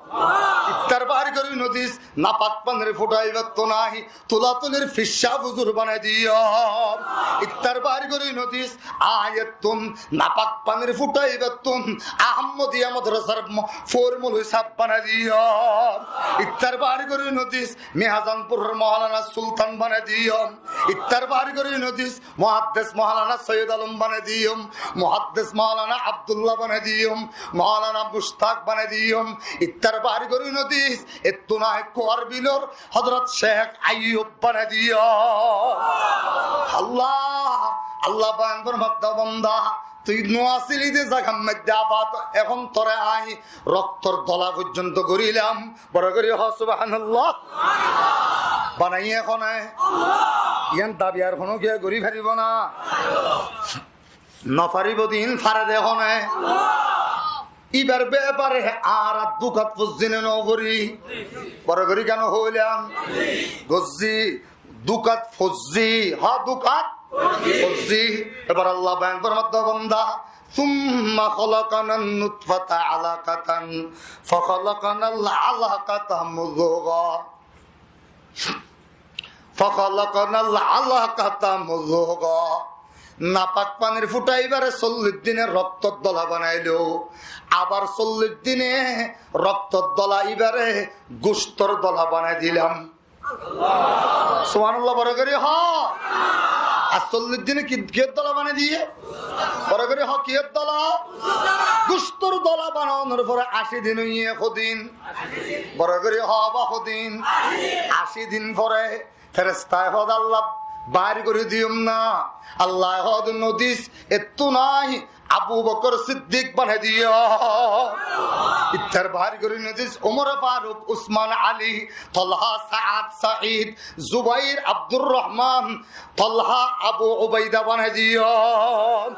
Ittar bari gorí nodis, napak fanir futhaibattún aññí Tulatulir fissá fuzur banai diyum. Ittar bari gorí nodis, aññí ettún napak fanir futhaibattún Ahmodiya modorasar mo-, for moloi sáb banai diyum. Ittar bari gorí nodis, Mihazanpuror Moulana Sultan banai diyum. Ittar bari gorí nodis, muhaddes Moulana Soiyod Alom banai diyum, muhaddes Moulana Abdullah banai diyum, Moulana Mushtak banai diyum. Ittar bari gorí nodis, ettún aññí Kuar Bilor Hozrot Sheikh Aiyub banai diyum. Allah, Allah bayan formar de banda, tui no asili de zagar modde abat, ehón tore aññí roktor dola foijjonto gorílam. Boro gorí hoó, Subhanallah. Banaiyé hone? Yián dabi ar honó kiyé gorí faribó na? No faribó de, fare de hone? Íbar befare añára duk át foijjí né no foijjí? Boro gorí kiyá no hoilam? Foijjí. Duk át foijjí. Hoó, duk át foijjí. Ebar Allah bayan formar de banda, ثم خلقنا النطفة علقة فخلقنا العلقة مضغة فخلقنا العلقة مضغة. Napak fanir futhaibare sollic dine roktor dola banailo, abar sollic dine roktor dola íbare gustor dola banai dilam. Subhanallah, boro gorí hoó. Ar sollic dine ki, kiyór dola banai diyé? Boro gorí hoó, kiyór dola? Gustor dola banaonor fore aci din óiye, hodin? Boro gorí hoó ba, hodin? Aci din fore ferestai hoó de Allah, bari gorí diyum na? Allah hoó de nodis, ettún aññí Abu Bokor Siddik banai diyum. Ittar bari gorí nodis, Umar Faruk, Usman Ali, Tolha, Saad, Said, Zubair, Abdur Rahman, Tolha, Abu Ubaida banai diyum.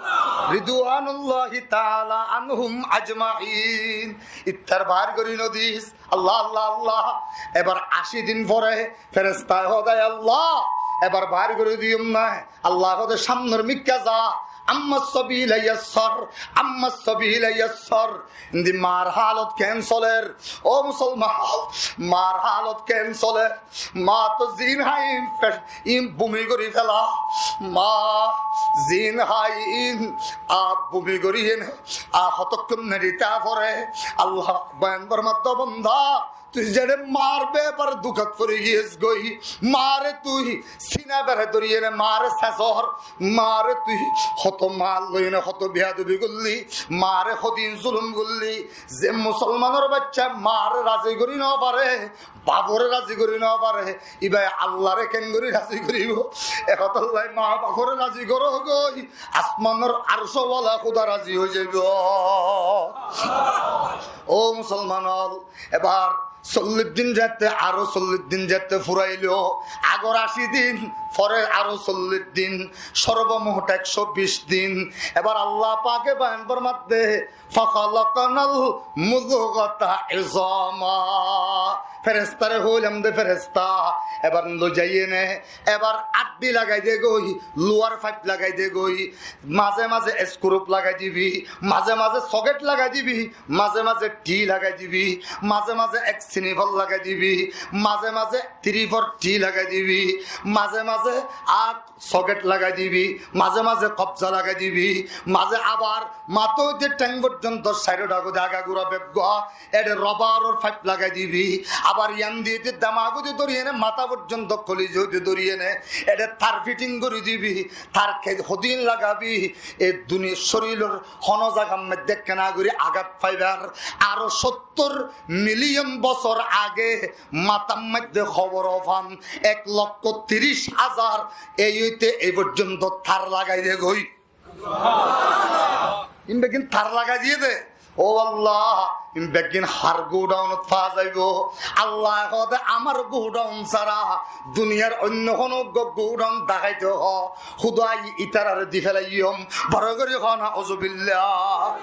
Ridwanullahi taala anhum ajmain. Ittar bari gorí nodis, Allah, Allah, Allah. Ebar aci din fore ferestai hoó de, Allah, ebar bari gorí diyum na? Allah hoó de, samnor mikká za. أما الصبي ليسر، أما الصبي ليسر. Indi mar halot ken soler? Ó musolman, mar halot ken soler? Ma to zin hái, in fe-, in bumi gorí fela. Ma zin hái, in a bumi gorí ene, a hotokkon neri ta fore. Allah bayan formar de banda, tui zeçé mar befare duk át fori giyós goi, mare tui sina bere dóri ene mare sesor, mare tui hoto mar loi ene hoto beyadobi goillí, mare hodin zulum goillí. Ze musolmanor bacca mare razi gorí no fare, bafore razi gorí no fare, íbaye Allahre kengorí razi goríbo? E hotálla ma bafore razi goró goi, asmanor arcwala Huda razi ói zaibo. Ó musolman ol, ebar sollic din zette, aró sollic din zette furailo, agor aci din, fore aró sollic din, sorbomot ekcó bic din. Ebar Allah pake bayan formar de, فخلقنا المضغة عظاما. Ferestare hoilam de, feresta, ebar loi zai ene, ebar addi lagai de goi, luar faip lagai de goi, maze maze skrup lagai dibi, maze maze soket lagai dibi, maze maze ti lagai dibi, maze maze ek sinifal lagai dibi, maze maze tirifal ti lagai dibi, maze maze ak soket lagai dibi, maze maze kobza lagai dibi, maze abar matá óite theng foijjonto sairó dagodi agagura beggúa, ede robaror faip lagai dibi, abar yián di ede damagodi dóri ene, matá foijjonto koliza óite dóri ene, ede tar fiting gorí dibi, tar ke-, hodin lagabi, e duniyar córilor hono zagar modde ekkena gorí agat faibar, aró sottor miliyon bosor age matár modde hobor fán, ek lokko tiríc házar, ei óite ei foijjonto tar lagai de goi. Ín beggín tar lagai diye de. Ó Allah, ín beggín hár godownot faa zaibou? Allah hoóde, amár godown sára duniyar oinno honó uggwá godown daháito hoó. Húdai ítarare di félaiyum. Boro gorí hoó, nauzubillah.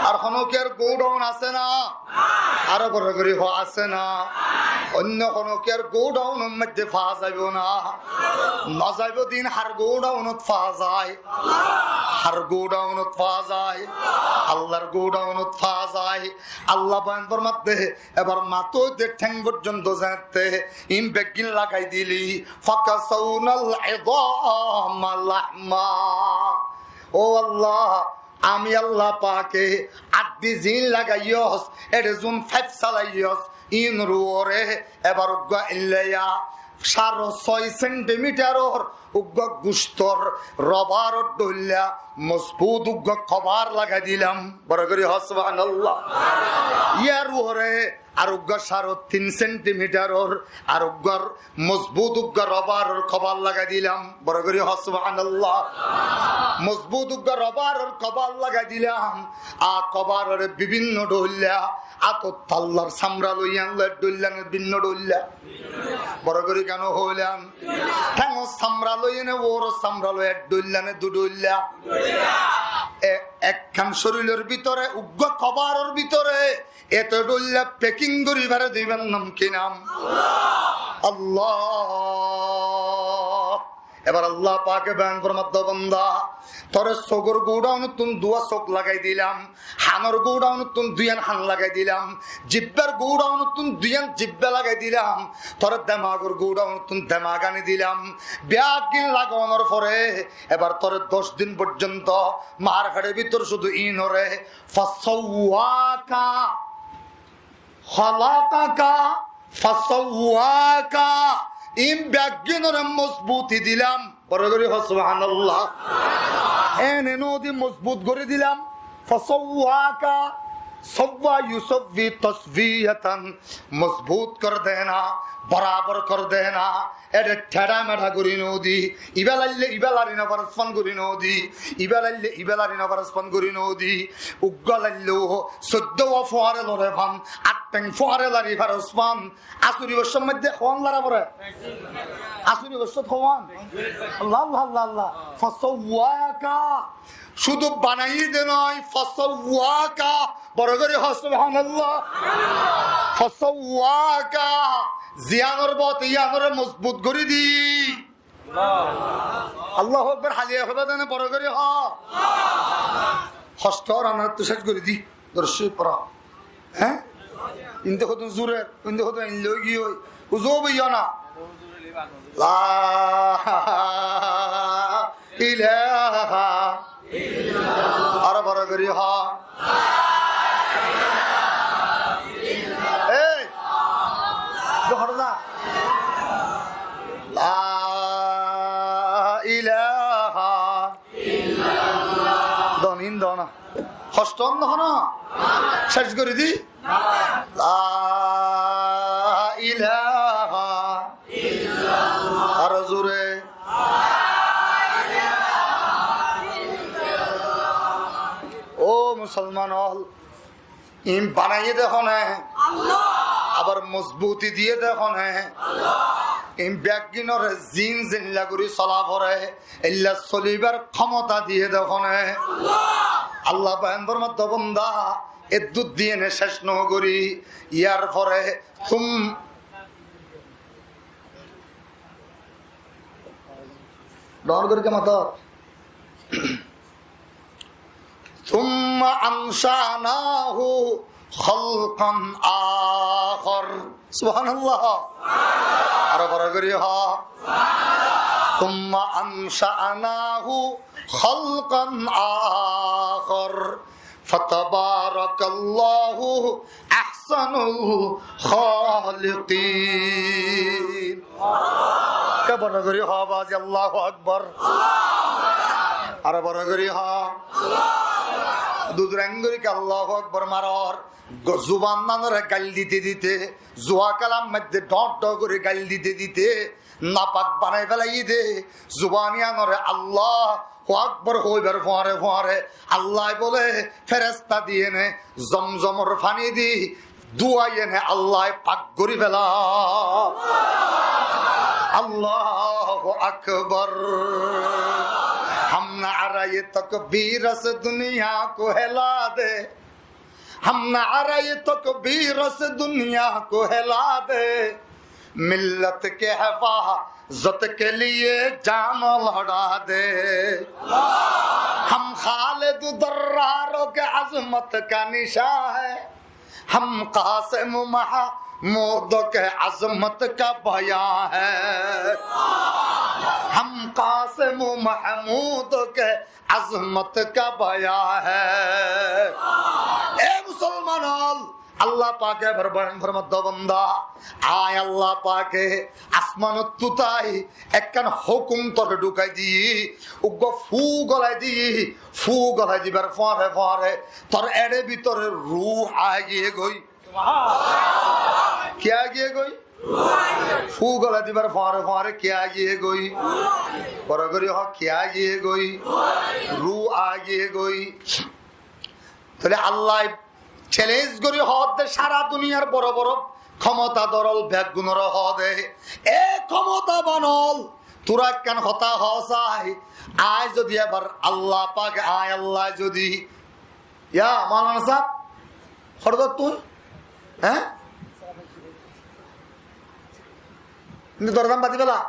Ar honó kiyór godown asé ná? Aró boro gorí hoó, asé ná? Oinno honó kiyór godownor moiddé faa zaibou ná. Nozaibou de ín hár godownot faa zai. Hár godownot faa zai. Allar godownot faa zai. Allah boyan formadde, ebar matá óite théng forzonto zeéñtte, ín beggín lagai dili, فكسونا العظام لحما. Ó Allah, ami Allah pake addi ziín lagaiyós, ére zun faif salaiyós, ínor uore ebar uggwá eilla sare sói sentimitaror uggwá guctor robaror dhoilla mozbut uggwá kobar lagai dilam. Boro gorí hoó, subhanallah. Yar uore ar uggwá sare tin sentimitaror ar uggwá mozbut uggwá robaror kobar lagai dilam. Boro gorí hoó, subhanallah. Mozbut uggwá robaror kobar lagai dilam. Ar kobarore bibinno dhoilla, átor tallar samra loi yián loi dhoilla né binno dhoilla? Boro gorí kiyá no hoilam? Théngor samra loi né uoror samra loi ek dhoilla né du dhoilla? E, ekkán córilor bútore, uggwá kobaror bútore eto dhoilla peking gorí fare de íbar nam ki nam? Allah. Ebar Allah pake boyan formadde, banda, tore sókor godownottu duwá sók lagai dilam, hanor godownottu duiyán han lagai dilam, jibbar godownottu duiyán jibba lagai dilam, tore demagor godownottu demag ani dilam. Beggín lagonor fore ebar tore doc din forzonto maar fedor bútore cúdu ínore فسواك خلقك فسواك. Ín beggínore mozbuti dilam. Boro gorí hoó, subhanallah. Ene no di mozbut gorí dilam. فسواك. سوى يسوي تسوية. Mozbut kor dena, borabor kor dena. Ére theçá meçá gorí no di, ibá laille ibá lari no faros fán gorí no di, ibá laille ibá lari no faros fán gorí no di, uggwá laille soiddowá fuáñre lore fán, añçtheng fuáñre lari faros fán. Asuri boccór moiddé hoón lara fore? Asuri boccót hoón? Allah, Allah, Allah, Allah. فسواك. Cúdu banaiyé de noó, فسواك. Boro gorí hoó, subhanallah. فسواك. Ziyánor bóte yíanore mozbut gorí di. Allahu Akbar, háliya hoiba de né, boro gorí hoó. Hocto oranottu céc gorí di. Dorcó fora. Hé? Inde hodún zure, inde hodún inde ói giyói. Uzu óibo na. La ilaha illallah. Aró boro gorí hoó. Ei, dóro na. La ilaha illallah. Donín dona. Hocto no hono. Céc gorí di. La ilaha illallah. Aró zure. Ó musolman ol, ín banaiyé de hone? Allah. Abar mozbuti diyé de hone? Allah. Ín beggínore zin zilla gorí sola fore, eilla solibar kómota diyé de hone? Allah. Allah boyan formadde, banda, eddúr diyé né céc no gorí, yar fore tum-, dor gorí ke mato. ثم أنشأناه خلقا آخر. Subhanallah. Aró boro gorí hoó. ثم أنشأناه خلقا آخر. فتبارك الله أحسن الخالقين. Ke boro gorí hoó bazi, Allahu Akbar. Aró boro gorí hoó. Duzurang gorí ke Allahu Akbar maror. Go-, zuban nanore gail dite dite, zuwa kalam moiddé dhoóñr dhoóñr gorí gail dite dite, napak banai felaiyé de, zuban iyanore Allah Akbar hoibar fore fore Allah bole feresta diyene Zomzomor faní di duwaiyene Allah pak gori fela. Allahu Akbar. ہم نعرۂ تکبیر سے دنیا کو ہلا دے، ہم نعرۂ تکبیر سے دنیا کو ہلا دے، ملت کے حفاظت کے لیے جان لڑا دے۔ ہم خالد دراروں کے عظمت کا نشاں ہے، ہم قاسم محمود کے عظمت کا بیاں ہے، ہم قاسم محمود کے عظمت کا بیاں ہے۔ E musolman ól, Allah pake ebar boyan formar de banda, añí Allah pake asmanottu tai ekkán hókum tore dhukai di, uggwá fú golai di, fú golai dibar fore fore tor eçe bútore ruh ai giyé goi. Ki ai giyé goi? Fú golai dibar fore fore ki ai giyé goi? Boro gori hoó, ki ai giyé goi? Ruh ai giyé goi. Tóile Allah challenge gori hoó de, sára duniyar boro boro khomotadar ól beggúnore hoó de, e khomotaban ól, tuáñra ekkán hotá hoó sai, añí zodi ebar Allah pake, añí Allah zodi Ya, Maulana sáb, hoçé zar tui? Há? Kintu dorza bandi fela.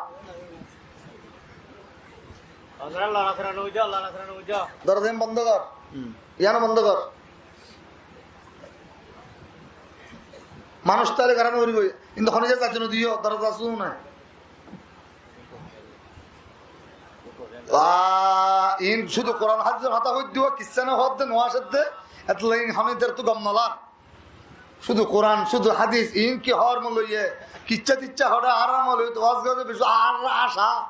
Dorza bondo gor. Yián o bondo gor. Manúc táile gorá no foribo. Kintu hone zar zar no diyo, dorza sún nai. Ba, iín cúdu Kuran hádisor hotá hoódde, kissá no hoódde, no asé de, etla iín hone der tu gom no lar. Cúdu Kuran, cúdu hádis, iín ki hoór moloiye, kissá tissá hoór, añára moloiye to waz goré beci, añára añcá,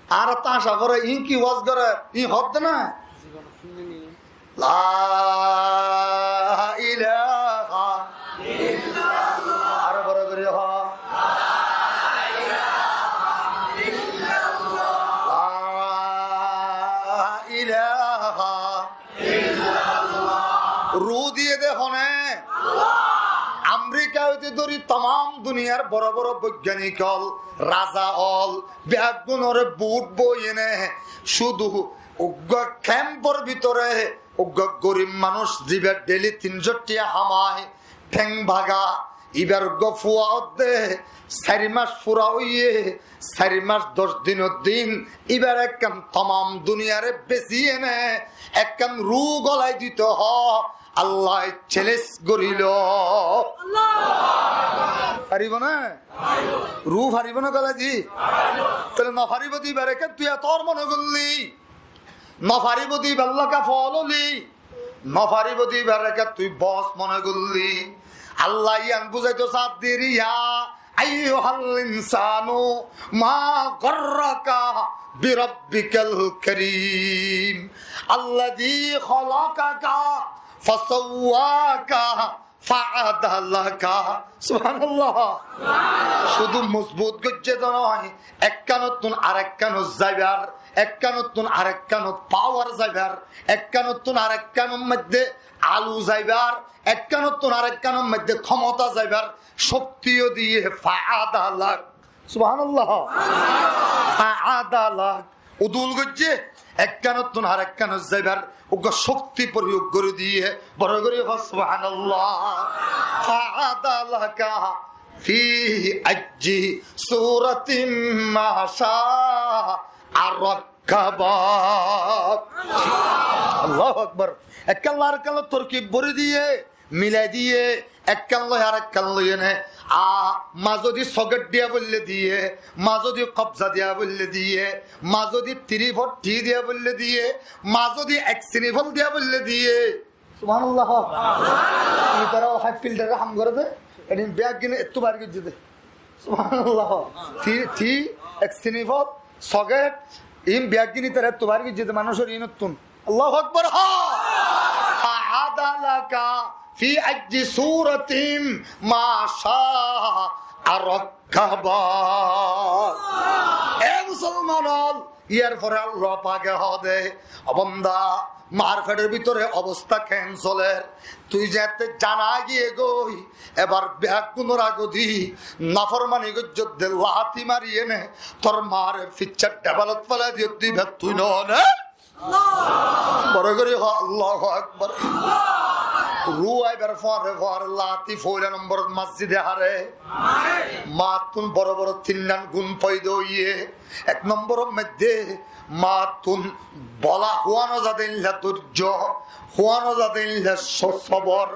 añára to añcá goré, iín ki waz goré, iín hoódde na? La ilaha illallah. Aró boro gorí hoó. La ilaha illallah. La ilaha illallah. Ruh diyé de hone? Allah. Amerika óite dóri tamam duniyar boro boro boigyanik ól, raza ól, beggúnore bút boiyéne, cúdu uggwá kempor bútore uggwá gorib manúc, ziba dheili tin cót thiañ hamai, feng baga, ibar uggwá fua ódde, sair mac fura óiye, sair mac doc dinor din, ibar ekkán tamam duniyare besi ene ekkán ruh golai dito hoó, Allah challenge gorílo. Faribo né? Ruh faribo né golai di? Tóile no faribo de ibare ken tui etor mone goillí? No faribo de ibálla ken fol óili? No faribo de ibare ken tui bos mone goillí? Allah yián buzaito sádde, ya ayyuhal insanu ma garraka birabbikal karim alladhi khalaqaka fasawwaka faadalaka. Subhanallah. Cúdu mozbut goijjé de no, ekkánottún arekkánot zaibar, ekkánottún arekkánot pawar zaibar, ekkánottún arekkánor moidde alu zaibar, ekkánottún arekkánor moidde khomota zaibar cókti yó diyé, faadalak. Subhanallah. Faadalak. Udul goijjé, ekkánottún arekkánot zaibar uggwá cókti proyog gorí diyé, boro gorí hoó, subhanallah. Faadalaka fi ayyi suratin ma sha'a rakkabak. Allahu Akbar. Ekkán loi arekkán loi torkib borí diyé, milai diyé, ekkán loi arekkán loi ene, a, mazodi soket diya boille diyé, mazodi kobza diya boille diyé, mazodi three forty diya boille diyé, mazodi ek sinifol diya boille diyé. Subhanallah. Itará hái filter ham goré de, edin beggín ettu bar goijjé de. Subhanallah. Three, three, ek sinifol, soket, iín beggín itará ettu bar goijjé de manúcor iínottún. Allahu Akbar, ha! Faadalaka fi ayyi suratin ma sha'a rakkabak. E musolman ól, Yar fore Allah pake hoó de, "Ó banda, mar feçor bútore obosta ken soler? Tui zeéñtte zana giyé goi, ebar beggúnor agodi naformani goijjós de, lati mari ene tor mare ficcár dhebalot félai diyós de, iba tui noó né?" Boro gorí hoó, "Allahu Akbar." Ruh aibar fore fore lati foila nomborot masjide hare. Mattún boro boro tinnán gun foida óiye. Ek nomboror moidde mattún bola, huáno zade illa dóijjo, huáno zade illa so-, sobor,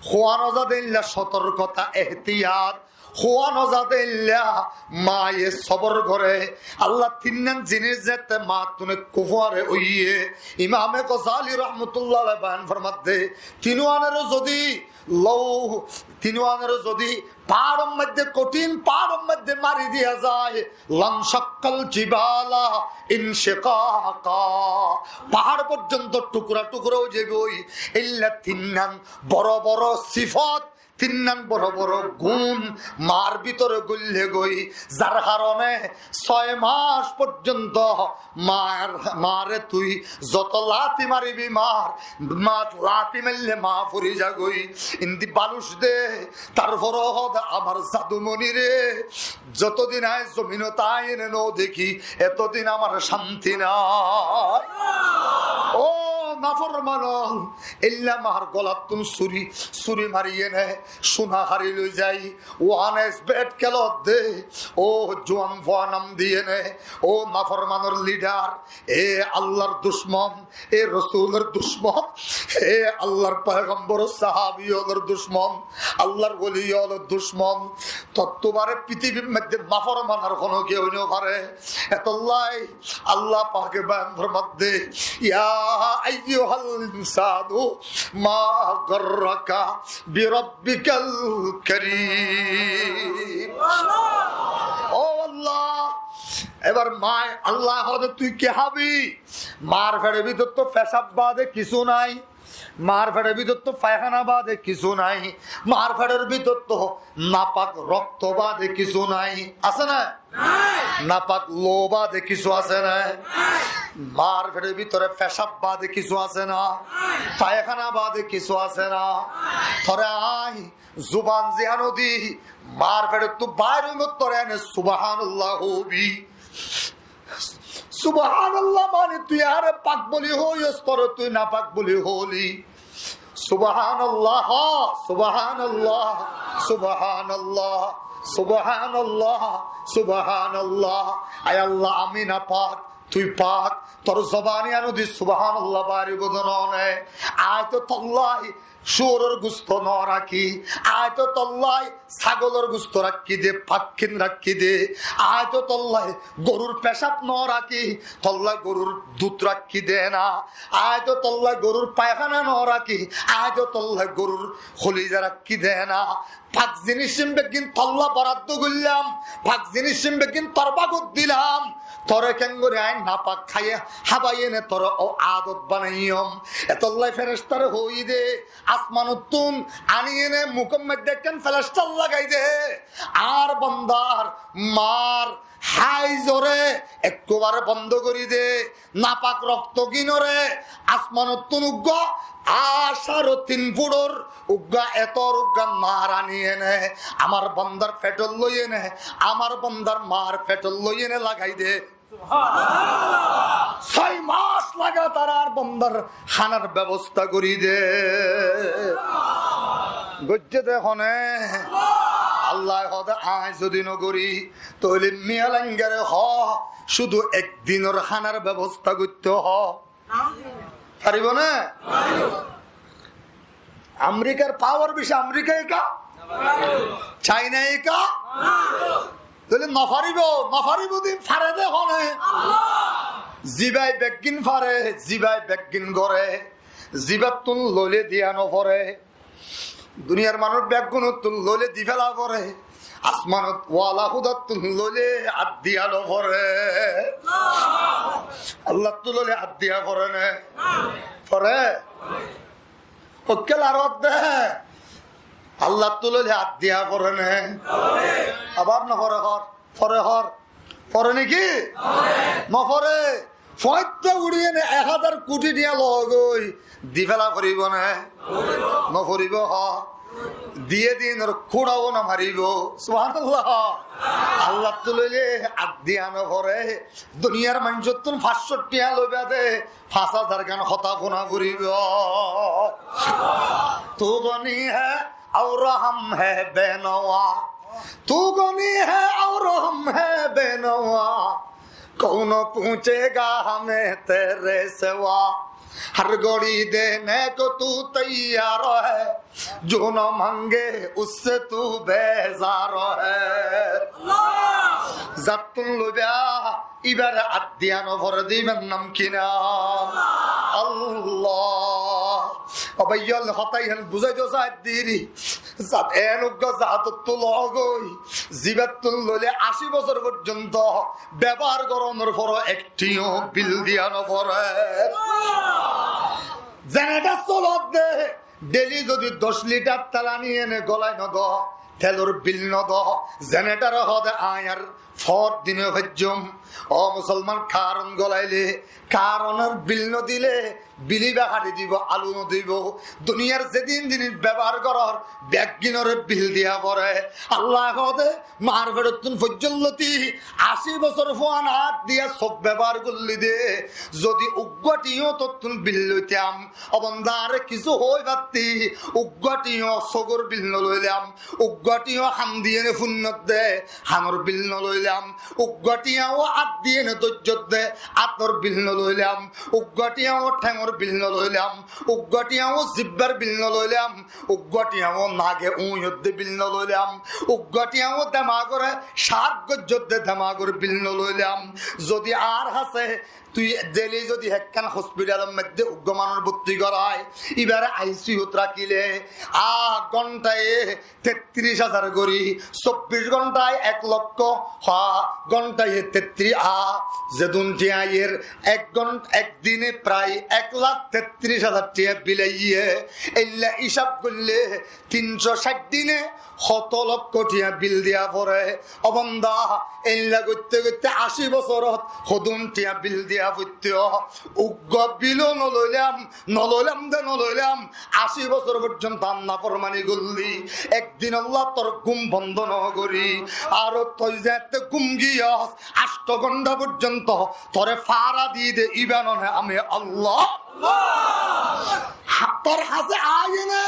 huáno zade illa sotorkota, ehtiyat, huáno zade illa maye sobor gore. Allah tinnán zinis zeéñtte mattún ekku fore óiye. Imame Gozali rahmatullah alaih boyan formadde, tinuánore zodi lou, tinuánore zodi faáror moidde, kothín faáror moidde mari diya zai, "Lanshakkal jibala inshikaqa." Fahár forzonto thukra thukra ói zaiboi. Illa tinnán boro boro sifot, tinnán boro boro gun mar bútore goille goi, zar harone sóy mac forzonto mar, mare tui zoto lati maribi mar, ma lati maille ma fori zagoi. Indi baluc de, tarfore hoó de, "Amar zadumonire, zotodin añí zominot añí ene no dekí, etodin amar cánti nai." Ó naforman ol, illa mar golattún suri, suri mari ene cúna hári loi zai, uánes bet kelodde, ó juan fua nam di ene, ó naformanor lidar, e Allar ducmon, e Rosulor ducmon, e Allar poigambor sahabi ólor ducmon, Allar woli ólor ducmon, tottú bade pitibir moidde naforman ar hono keu no fare. Etollá Allah pake boyan formadde, "Ya ayyuhal insanu ma garraka bi rabbikal karim." Ó Allah, ebar maye Allah hoó de, "Tui ki hábi?" Mar feçor bútore to fecab bade kissú nai. Mar feçor bútore to faihána bade kissú nai. Mar feçor bútore to napak rokto bade kissú nai. Asé né? Nai. Napak lou bade kissú asé né? Nai. Mar feçor bútore fecab bade kissú asé né? Nai. Faihána bade kissú asé né? Nai. Tore añí zuban ziyán di mar feçottú bair óiyum, tore ene Subhanallah hobi. Subhanallah mani tui añáre pak buli hoiyós, tore tui napak buli hoóli. Subhanallah, Subhanallah, Subhanallah, Subhanallah, Subhanallah. Ai Allah, ami napak, tui pak, tor zobani yán di Subhanallah bair óibo de no né? Añí to tollá cúoror gusto no rakí, añí to tollá sagolor gusto rakí de, fakkín rakí de, añí to tollá gorur fecab no rakí, tollá gorur dud rakí de na, añí to tollá gorur faihána no rakí, añí to tollá gorur holiza rakí de na. Pak zinis ín beggín tollá boraddo goillám, pak zinis ín beggín tor bagot dilam, tore kengori añí napak háiye, hábai ene tore ó adot banaiyóm. Etollá fereshtare hoói de, asmanottún ani ene mukór moidde ekkán felestar lagai de, añár bandar mar háizore ekkubare bondo gorí de, napak rokto gínore asmanottún uggúa añcáro tin fuçor uggúa etor uggúa mar ani ene amar bandar feçot loi ene, amar bandar mar feçot loi ene lagai de. Sóy mac lagatar añár bandar hánar bebosta gorí de. Goijjé de hone? Allah hoó de, añí zodi no gorí, tóile Miya Langare hoó, cúdu ek dinor hánar bebosta goitté hoó. Faribo né? Amerikar pawar beci, Amerikaye ka? Cainaye ka? Tóile no faribo, no faribo de, fare de hone? Zibaye beggín fare, zibaye beggín gore, zibattún loile diya no fore. Duniyar manúic beggúnottún loile di féla fore, asmanot wala Húdattún loile át diya no fore. Allattú loile át diya fore né? Fore? Ókkol aró de. Allattú loile át diya fore né? Abar no fore hoór, fore hoór. Fore niki? Nofore. Foitta uçiyene ek házar kuthi thiañ logói di féla foribó né? Noforibó, hoó. Diye dinor kúra ó nomaribó. Subhanallah. Allattú loile addiya nofore. Duniyar maincóttun fañs cót thiañ loiba de, fañs házar gán hotá fúna foribó. تو غنی ہے اور ہم ہیں بے نوا، تو غنی ہے اور ہم ہیں بے نوا، کون پوچھے گا ہمیں تیرے سوا؟ ہر گھڑی دینے کو تو تیار ہے، جو نہ مانگے اس سے تو بیزار ہے۔ Zattún loiba, ibare addiya nofore de, ibar nam ki nam? Allah. Ó bái, iyán hotá iyán buzái do sair diri. Zat en uggwá zatottú logói, zibattún loile ací bosór foijjonto bebohár gorónor fore ek thiañ bil diya nofore. Zenetar solodde, deli zodi doc litar tel ani ene golai nodo, telor bil nodo, zenetar hoó de aññí ar fór dine faijjum. Ó musolman, karon golaile, karonor bil nodile, bil iba hári dibo, alu nodibo. Duniyar zedin din bebohár goror, beggúnore bil diya fore. Allah hoó de, mar feçottún foijjól loti ací bosór fuan át diya sók bebohár goillí de, zodi uggwá thiañ tottún bil loitam, ó banda, añáre kissú hoói fatti, uggwá thiañ sókor bil noloilam, uggwá thiañ ham diyene funnot de, hanor bil noloilam, uggwá thiañ ó át diyene dóijjot de, átor bil noloilam, uggwá thiañ ó théngor bil noloilam, uggwá thiañ ó zibbar bil noloilam, uggwá thiañ ó nage uñyot de bil noloilam, uggwá thiañ ó demagore saf goijjot de demagor bil noloilam. Zodi añár hásé tui deli zodi ekkán hospitalor modde uggwá manúic bótti gorai, ibare I C U t rakile, a gontaye tettiríc házar gorí, sobbic gontaye ek lokko, ha, gontaye tettiríc, a, zedún thiañ aiyér, ek gon-, ek dine prai ek lak tettiríc házar thiañ bil aiyé, eilla hísab goille tin cót cáit dine hoto lokko thiañ bil diya fore. Ó banda, eilla goitte goitte ací bosórot hodún thiañ bil diya foitto. Uggwá bil ó noloilam, noloilam de noloilam, ací bosór foijjonto añár naformani goillí. Ek din Allah tor gúm bondo nogorí, aró tui zeñtté gúm giyós, ancto gonthá foijjonto tore fára di de, iba noné ami Allah. Ha, tor hásé aiyéne,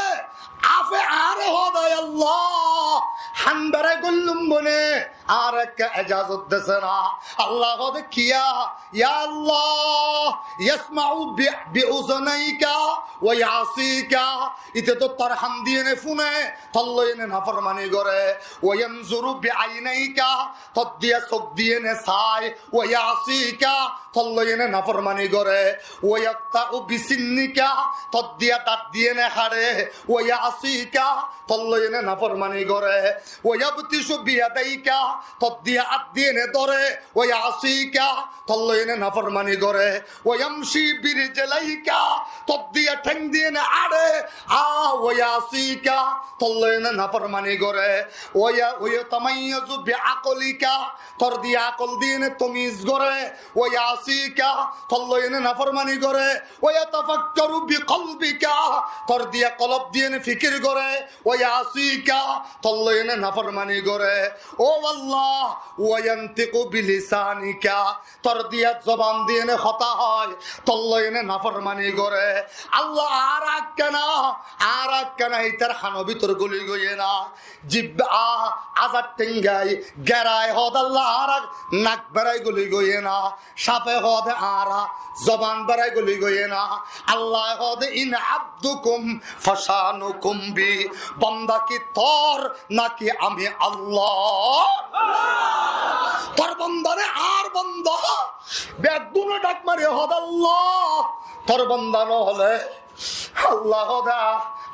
afe añáre hoó de, Allah, ham berai goillúm bone, añáre ekká ejazot dese na. Allah hoó de kiyá? Ya Allah, yasma'u bi, bi uzunaika wa ya'sika. Ite to tor ham diyene fúne, tor loi ene naformani goré. Wa yanzuru bi ainaika, tor diya sók diyene sai. Wa ya'sika, tor loi ene naformani goré. Wa yaqta'u bi sinnika, tor diya dant diyene haçé. Wa ya'sika, tor loi ene naformani goré. Wa yabtishu bi yadaika, tor diya át diyene dóre. Wa ya'sika, tor loi ene naformani goré. Wa yamshi bi rijlaika, tor diya théng diyene añçe. A, wa ya'sika, tor loi ene naformani goré. Wa ya-, wa yatamayyazu bi aqlika, tor diya akol diyene tomiz goré. Wa ya'sika, tor loi ene naformani goré. Wa yatafakkaru bi qalbika, tor diya kolob diyene fikir goré. Wa ya'sika, tor loi ene naformani goré. Ó Allah, wa yantiqu bi lisanika, tor diya zoban diyene hotá hoó, tor loi ene naformani goré. Allah, añára ekkena, añára ekkena itar hanor bútore goli goiyé na. Jibba, a, azar théngai, gerai hoó de Allah, añára nak berai goli goiyé na. Safe hoó de añára zoban berai goli goiyé na. Allah hoó de, in abdukum fashanukum bi. Banda ki tor naki ami Allah? Tor banda né añár banda? Beggúne dhak mari hoó de Allah, tor banda noóile. Allah hoó de,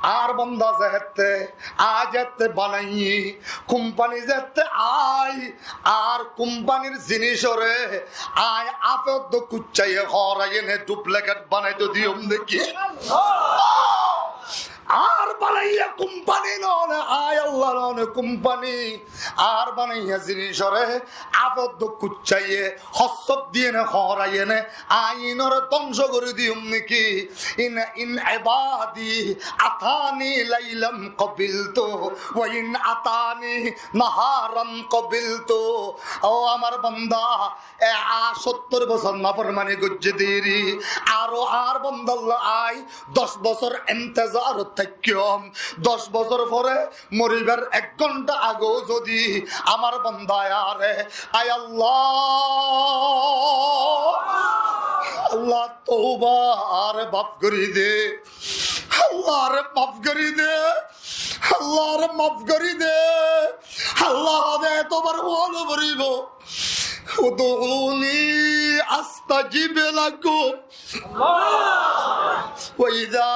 añár banda zehétte, añí zehétte banaiyí, kumpani zehétte aái, añár kumpanir zinícoré añí afe edde kuccaiye horaiyéne duplicate banai diyum de ki? Añár banaiyá kumpani noó né, añí Allar noó né kumpani. Añár banaiyá zinícoré afot dók kuccaiyé, hossóf diyéne, hoóraiyéne, añí iínoré dóngco gorí diyum néki? In, in ibadi atani lailan qabiltu, wa in atani naharan qabiltu. Ó añár banda, e, añí sóttor bosór naformani goijjé deri, aró añár bandalla añí doc bosór entezarot táikkum. Doc bosór fore moribar ek gonta ageu zodi añár bandaye añáre, "Ai Allah, Allah, touba, añáre maf gorí de, Allah, añáre maf gorí de, Allah, añáre maf gorí de." Allah hoóde, "Toubar hoólo foribó." "Ud'uni astajib lakum." Wa idha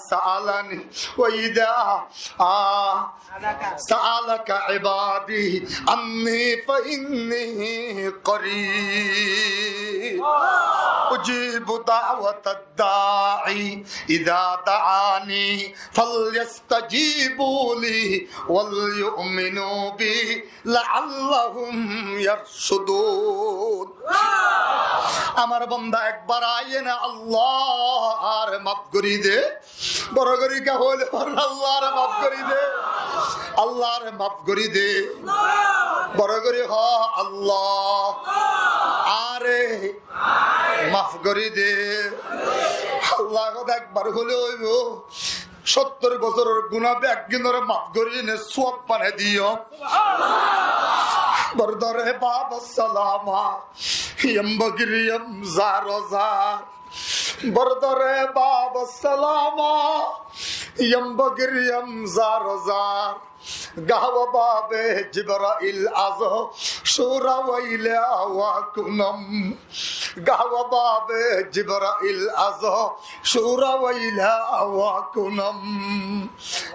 sa'alani, wa idha, ah, sa'alaka ibadi anni fa inni qarib. Ujibu da'watad da'i idha da'ani falyastajibu li wal yu'minu bi la'allahum yarshudun. Añár banda ekbar aiyéne, "Allah, añáre maf gorí de." Boro gorí hoóle, "Allah, añáre maf gorí de. Allah, añáre maf gorí de." Boro gorí hoó, "Allah, añáre maf gorí de." Allah hoóde, "Ekbar hoóle óibo. Sóttor bosóror guná beggúnoré maf gorí ene suwab banai diyum." Bordore bab salama, yam bagir yam zar zar. Bordore bab salama, yam bagir yam zar zar. Gahwa babe Jibrail azo, shura waile awa kunam. Gahwa babe Jibrail azo, shura waile awa kunam.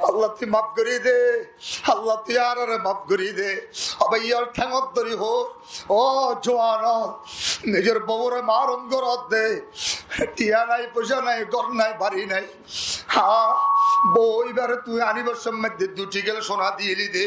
Allah, tui maf gorí de. Allah, tui añáre maf gorí de. Ó bái, iyór théngot dóri hoór, ó juwan ol, nizor bouwore mahrum goródde. Tiya nai, foicá nai, gór nai, bari nai. Há, bou ibare tui anibar somot de dui thikil sona diyéli de.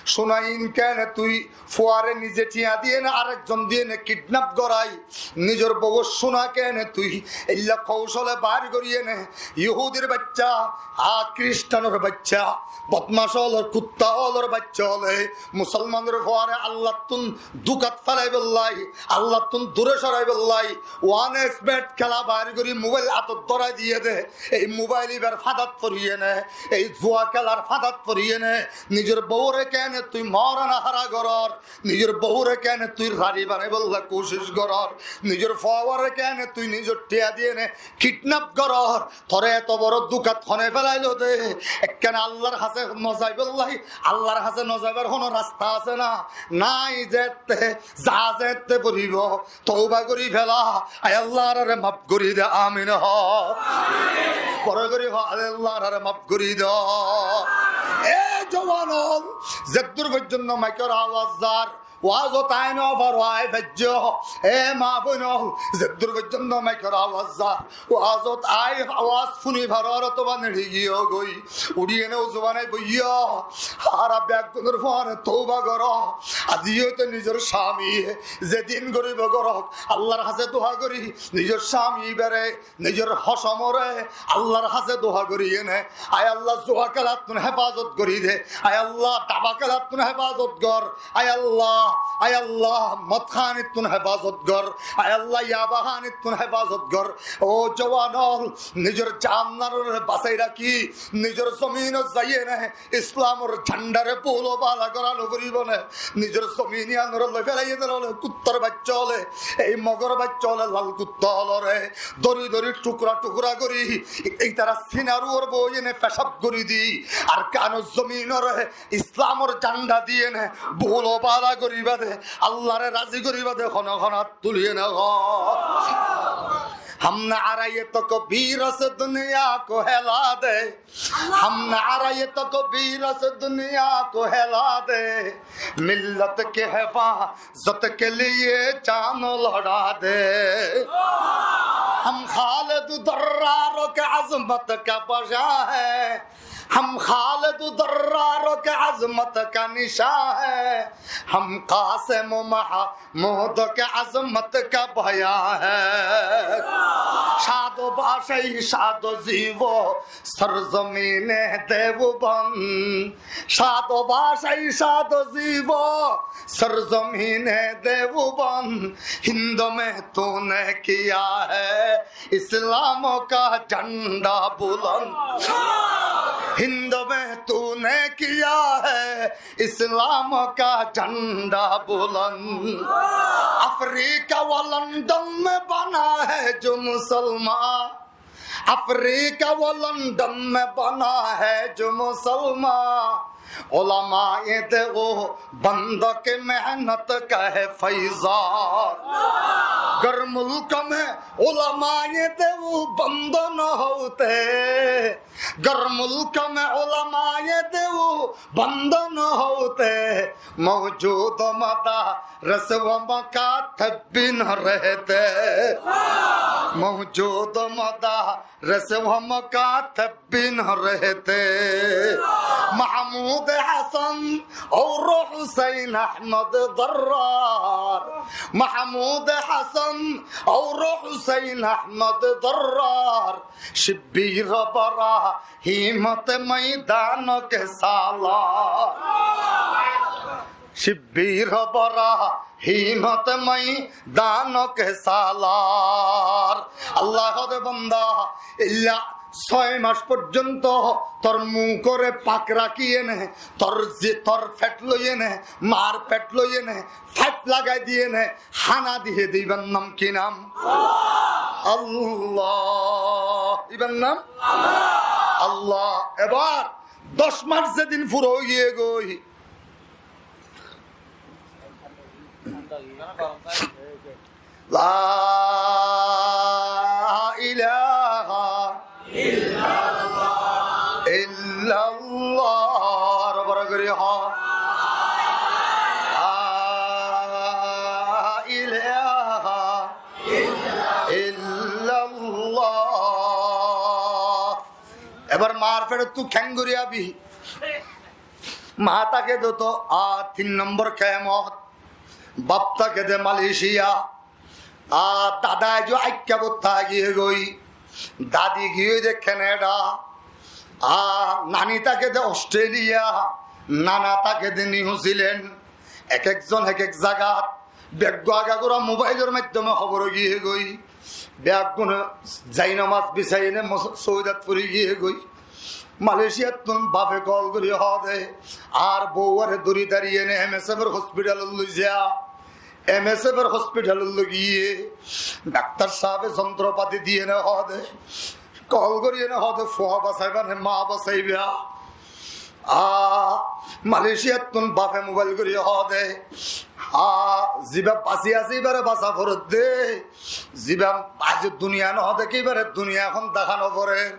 Sona iín kene tui fuare nize thiañ diyéne arekzon diyéne kidnap gorai, nizor bouwor sona kene tui eilla koucole bair gorí ene, Yuhudir bacca, a Kristanor bacca, bodmac olor, kutta olor bacca ole, musolmanor fuare Allattún dukat felaibálla, Allattún dure soraibálla, one X bet kéla bair gorí mobail átot dórai diyé de, ei mobail ibar fádat foriyéne, ei zuwa kélar fádat foriyéne, nizor bouwore kene tui morana hára gorór, nizor bouwore kene tui rari banaibálla kucíc gorór, nizor fuare kene tui nizor thiañ diyéne kidnap gorór, tore eto boro dukat hone felailo de, ekkene Allar hañse no zaibálla, Allar hañse no zaibar hono rasta asé na? Nai, zette, za zette foribo, touba gorí fela, ai Allah añáre maf gorí de, amin hoó. Boro gorí hoó, ai Allah añáre maf gorí de. E juwan ol, zeddur foijjonto maikor awaz zar, wazot ai no faro, ai faijjo. E ma boin ol, zeddur foijjonto maikor awaz zar, wazot ai awaz funi faro, ar toba neçi giyó goi, uçí ene uzu banai boiyó. Añára beggúnor fuare touba goró. Azi óite nizor camiye zedin goríbo gorók, Allar hañse dua gorí, nizor cami ibare, nizor hocomore Allar hañse dua gorí ene, ai Allah, zuwa kélattún hefazot gorí de, ai Allah, daba kélattún hefazot gor, ai Allah, ai Allah, mod hánittún hefazot gor, ai Allah, yaba hánittún hefazot gor. Ó juwan ol, nizor jan nizore basai rakí, nizor zominot zaiyéne Islamor jandare bul o bala gorá no foribo né? Nizor zomin iyanore loi felaiyé de ole, kuttar bacca ole, ei mogor bacca ole, lal kutta olore dóri dóri tukra tukra gorí, itara sinar uore boiyéne fecab gorí di, Arkanor zominore Islamor janda diyéne bul o bala goríba de, Allare razi goríba de, hono honat tuliyéne hoó. ہم نعرۂ تکبیر سے دنیا کو ہلا دے، ہم نعرۂ تکبیر سے دنیا کو ہلا دے، ملت کے حفاظت کے لیے جان لڑا دے۔ ہم خالد و دراروں کے عظمت کا بیاں ہے، ہم خالد و دراروں کے عظمت کا نشاں ہے، ہم قاسم و محمود کے عظمت کا بیاں ہے۔ شاد و باشی شاد و زیبا سرزمین دیوبند، شاد و باشی شاد و زیبا سرزمین دیوبند، ہند میں تو نے کیا ہے اسلام کا جھنڈا بلند، ہند میں تو نے کیا ہے اسلام کا جھنڈا بلند۔ افریقہ و لندن میں بنا ہے جو مسلمان، افریقہ و لندن میں بنا ہے جو مسلمان، علماء دیوبند کے محنت کا ہے فیضان۔ گر ملک میں علماء دیوبند نہ ہوتے، گر ملک میں علماء دیوبند نہ ہوتے، موجود مدرس و مکاتب بھی نہ رہتے، موجود مدرس و مکاتب بھی نہ رہتے۔ محمود حسن اور حسین احمد درار، محمود حسن اور حسین احمد درار، شبیر و ابراہیم تھے میدان کے سالار، شبیر و ابراہیم تھے میدان کے سالار۔ আল্লায় কয় দে, বান্দা, এলা ছয় মাস পর্যন্ত তোর মুখরে পাক রাখিয়ে নে, তোর জি-, তোর পেট লইয়ে নে, মার পেট লইয়ে নে, পাইপ লাগাই দিয়ে নে, হানা দিয়ে দে, ইবার নাম কি নাম? আল্লাহ। ইবার নাম আল্লাহ। এবার দশ মাস যেদিন পুরা অইয়ে গই, লা ইলাহা ইল্লাল্লাহ। আরো বড় করি হ। লা ইলাহা ইল্লাল্লাহ। এবার মার পেটর তু কেঙ্গুরি আবি। মা থাকে দে তো, আ, তিন নম্বর কেমত। বাপ থাকে দে মালয়েশিয়া। আ, দাদা আইজো আইক্কা বত্তা গিয়ে গই। দাদি গিয়ে দে কানাডা। আ, নানি থাকে দে অস্ট্রেলিয়া। নানা থাকে দে নিউজিল্যান্ড। এক একজন এক এক জাগাত। বেগগুন আগাগোড়া মোবাইলর মাধ্যমে খবর গিয়ে গই। বেগগুন যাই নামাজ বিছাই এনে মস-, সৌদাত পড়ি গিয়ে গই। মালয়েশিয়াত তুন বাফে কল করি হ দে, আর বউয়ারে দৌড়ি দাঁড়িয়ে এনে এমএসএফ এর হসপিটাল লই যা। এমএসএফ এর হসপিটাল লই গিয়ে ডাক্তার সাহেবে যন্ত্রপাতি দিয়ে এনে হ দে, কল করি এনে হ দে, ফুয়া বাঁচাইবা নে মা বাঁচাইবা? আ, মালয়েশিয়াত তুন বাফে মোবাইল করি হ দে, আ, জিবা বাঁচি আছে ইবারে বাঁচা ফরত দে, জিবা আজ দুনিয়া নহ দেখি ইবারে দুনিয়া এখন দেখা নফরে।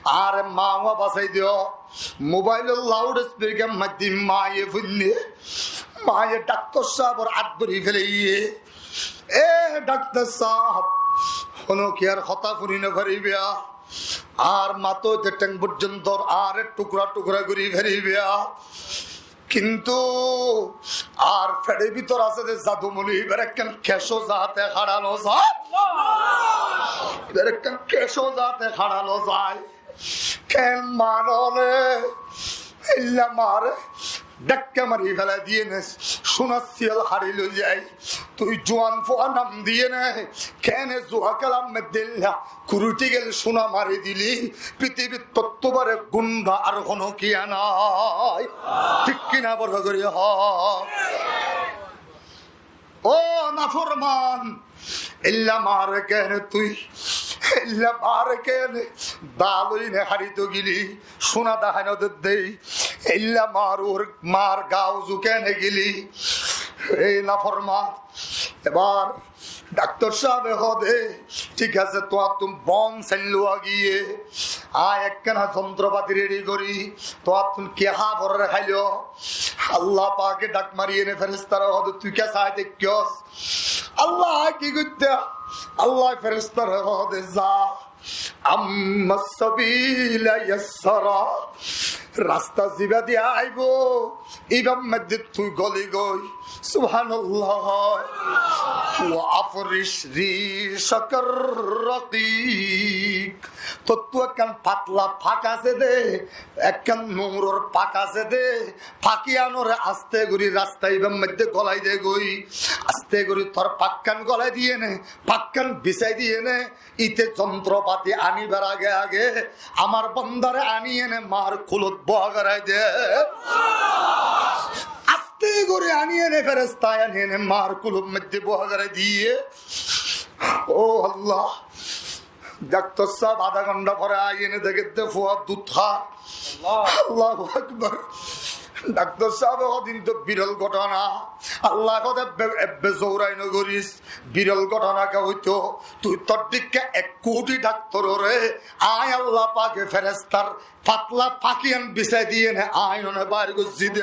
আর মা বাঁচাই দিও। মোবাইলর লাউড স্পিকার মাধ্যমে মায়ে ফুন্নে, মায়ে ডাক্তার সাহেবর আত ধরি ফেলে ইয়ে, এ ডাক্তার সাহেব, কোনো কি আর কথা ফুরি না ফারিবা? আর মাথা হইতে ঠ্যাং পর্যন্ত আর টুকরা টুকরা করি ফারিবা। কিন্তু আর পেটর ভিতর আছে যে জাদুমণি, ইবার একখান কেশও যাতে খাড়া না যায়, ইবার একখান কেশও যাতে খাড়া না যায়। কেন মারলে? ইল্লা মারে ধাক্কা মারি ফেলাই দিয়ে নে, সোনার শিয়াল হারি লই যাই। তুই জোয়ান ফুয়া নাম দিয়ে নে, কেনে জুয়া খেলার মধ্যে ইল্লা কুড়িটি গেল সোনা মারি দিলি, পৃথিবীর তত্ত্ববারে গুন্ডা আর কোনো কিয়া নাই। ঠিক কিনা বড় করি হ। ও নাফরমান, ইল্লা মারে কেনে তুই, ইল্লা মারে কেনে দালইনে হারিত গিলি, সোনা দাহানো দেই, ইল্লা মার ওর মার গাউজু কেনে গিলি, এই নাফরমান। এবার ডাক্তার সাহেব হদে, ঠিক আছে, তো তুমি বন সেলুয়া গিয়ে, আ, একখানা যন্ত্রপাতি রেডি করি, তো তুমি কে হা ভরে খাইলো? আল্লাহ পাকে ডাক মারি এনে ফেরেস্তারা হদে, তুই কে চাই দেখিয়স? Allah ki goitte? Allah ferestaré hoó de, "Za, amma sabila yassara." Rasta ziba diya aibo, ibar maze tui goli goi. Subhanallah. "Wa afrish rishakar raqiq." Tottú ekkán fatla fak asé de, ekkán nuror fak asé de, fak iyanore aste gori rasta ibar maze golai de goi. Aste gori tor fakkán golai diyene, fakkán bisai diyene, ite zontropati anibar age age amar bandare ani ene mar kulot boha gorai de. Aste gori ani ene feresta ani ene mar kulot maze boha gorai diye. O Allah, daktor sáb adá gonthá fore aiyéne dekédde fua dud hár. Allahu Akbar. Daktor sábe hoó de, "Ito biral góthona." Allah hoó de, "Ebbe, ebbe zourai no goris. Biral góthona ke hoito? Tui tor dhikká ek kuthi daktorore añí Allah pake ferestar fatla fak iyan bisai diyene añí one bair goijjí de.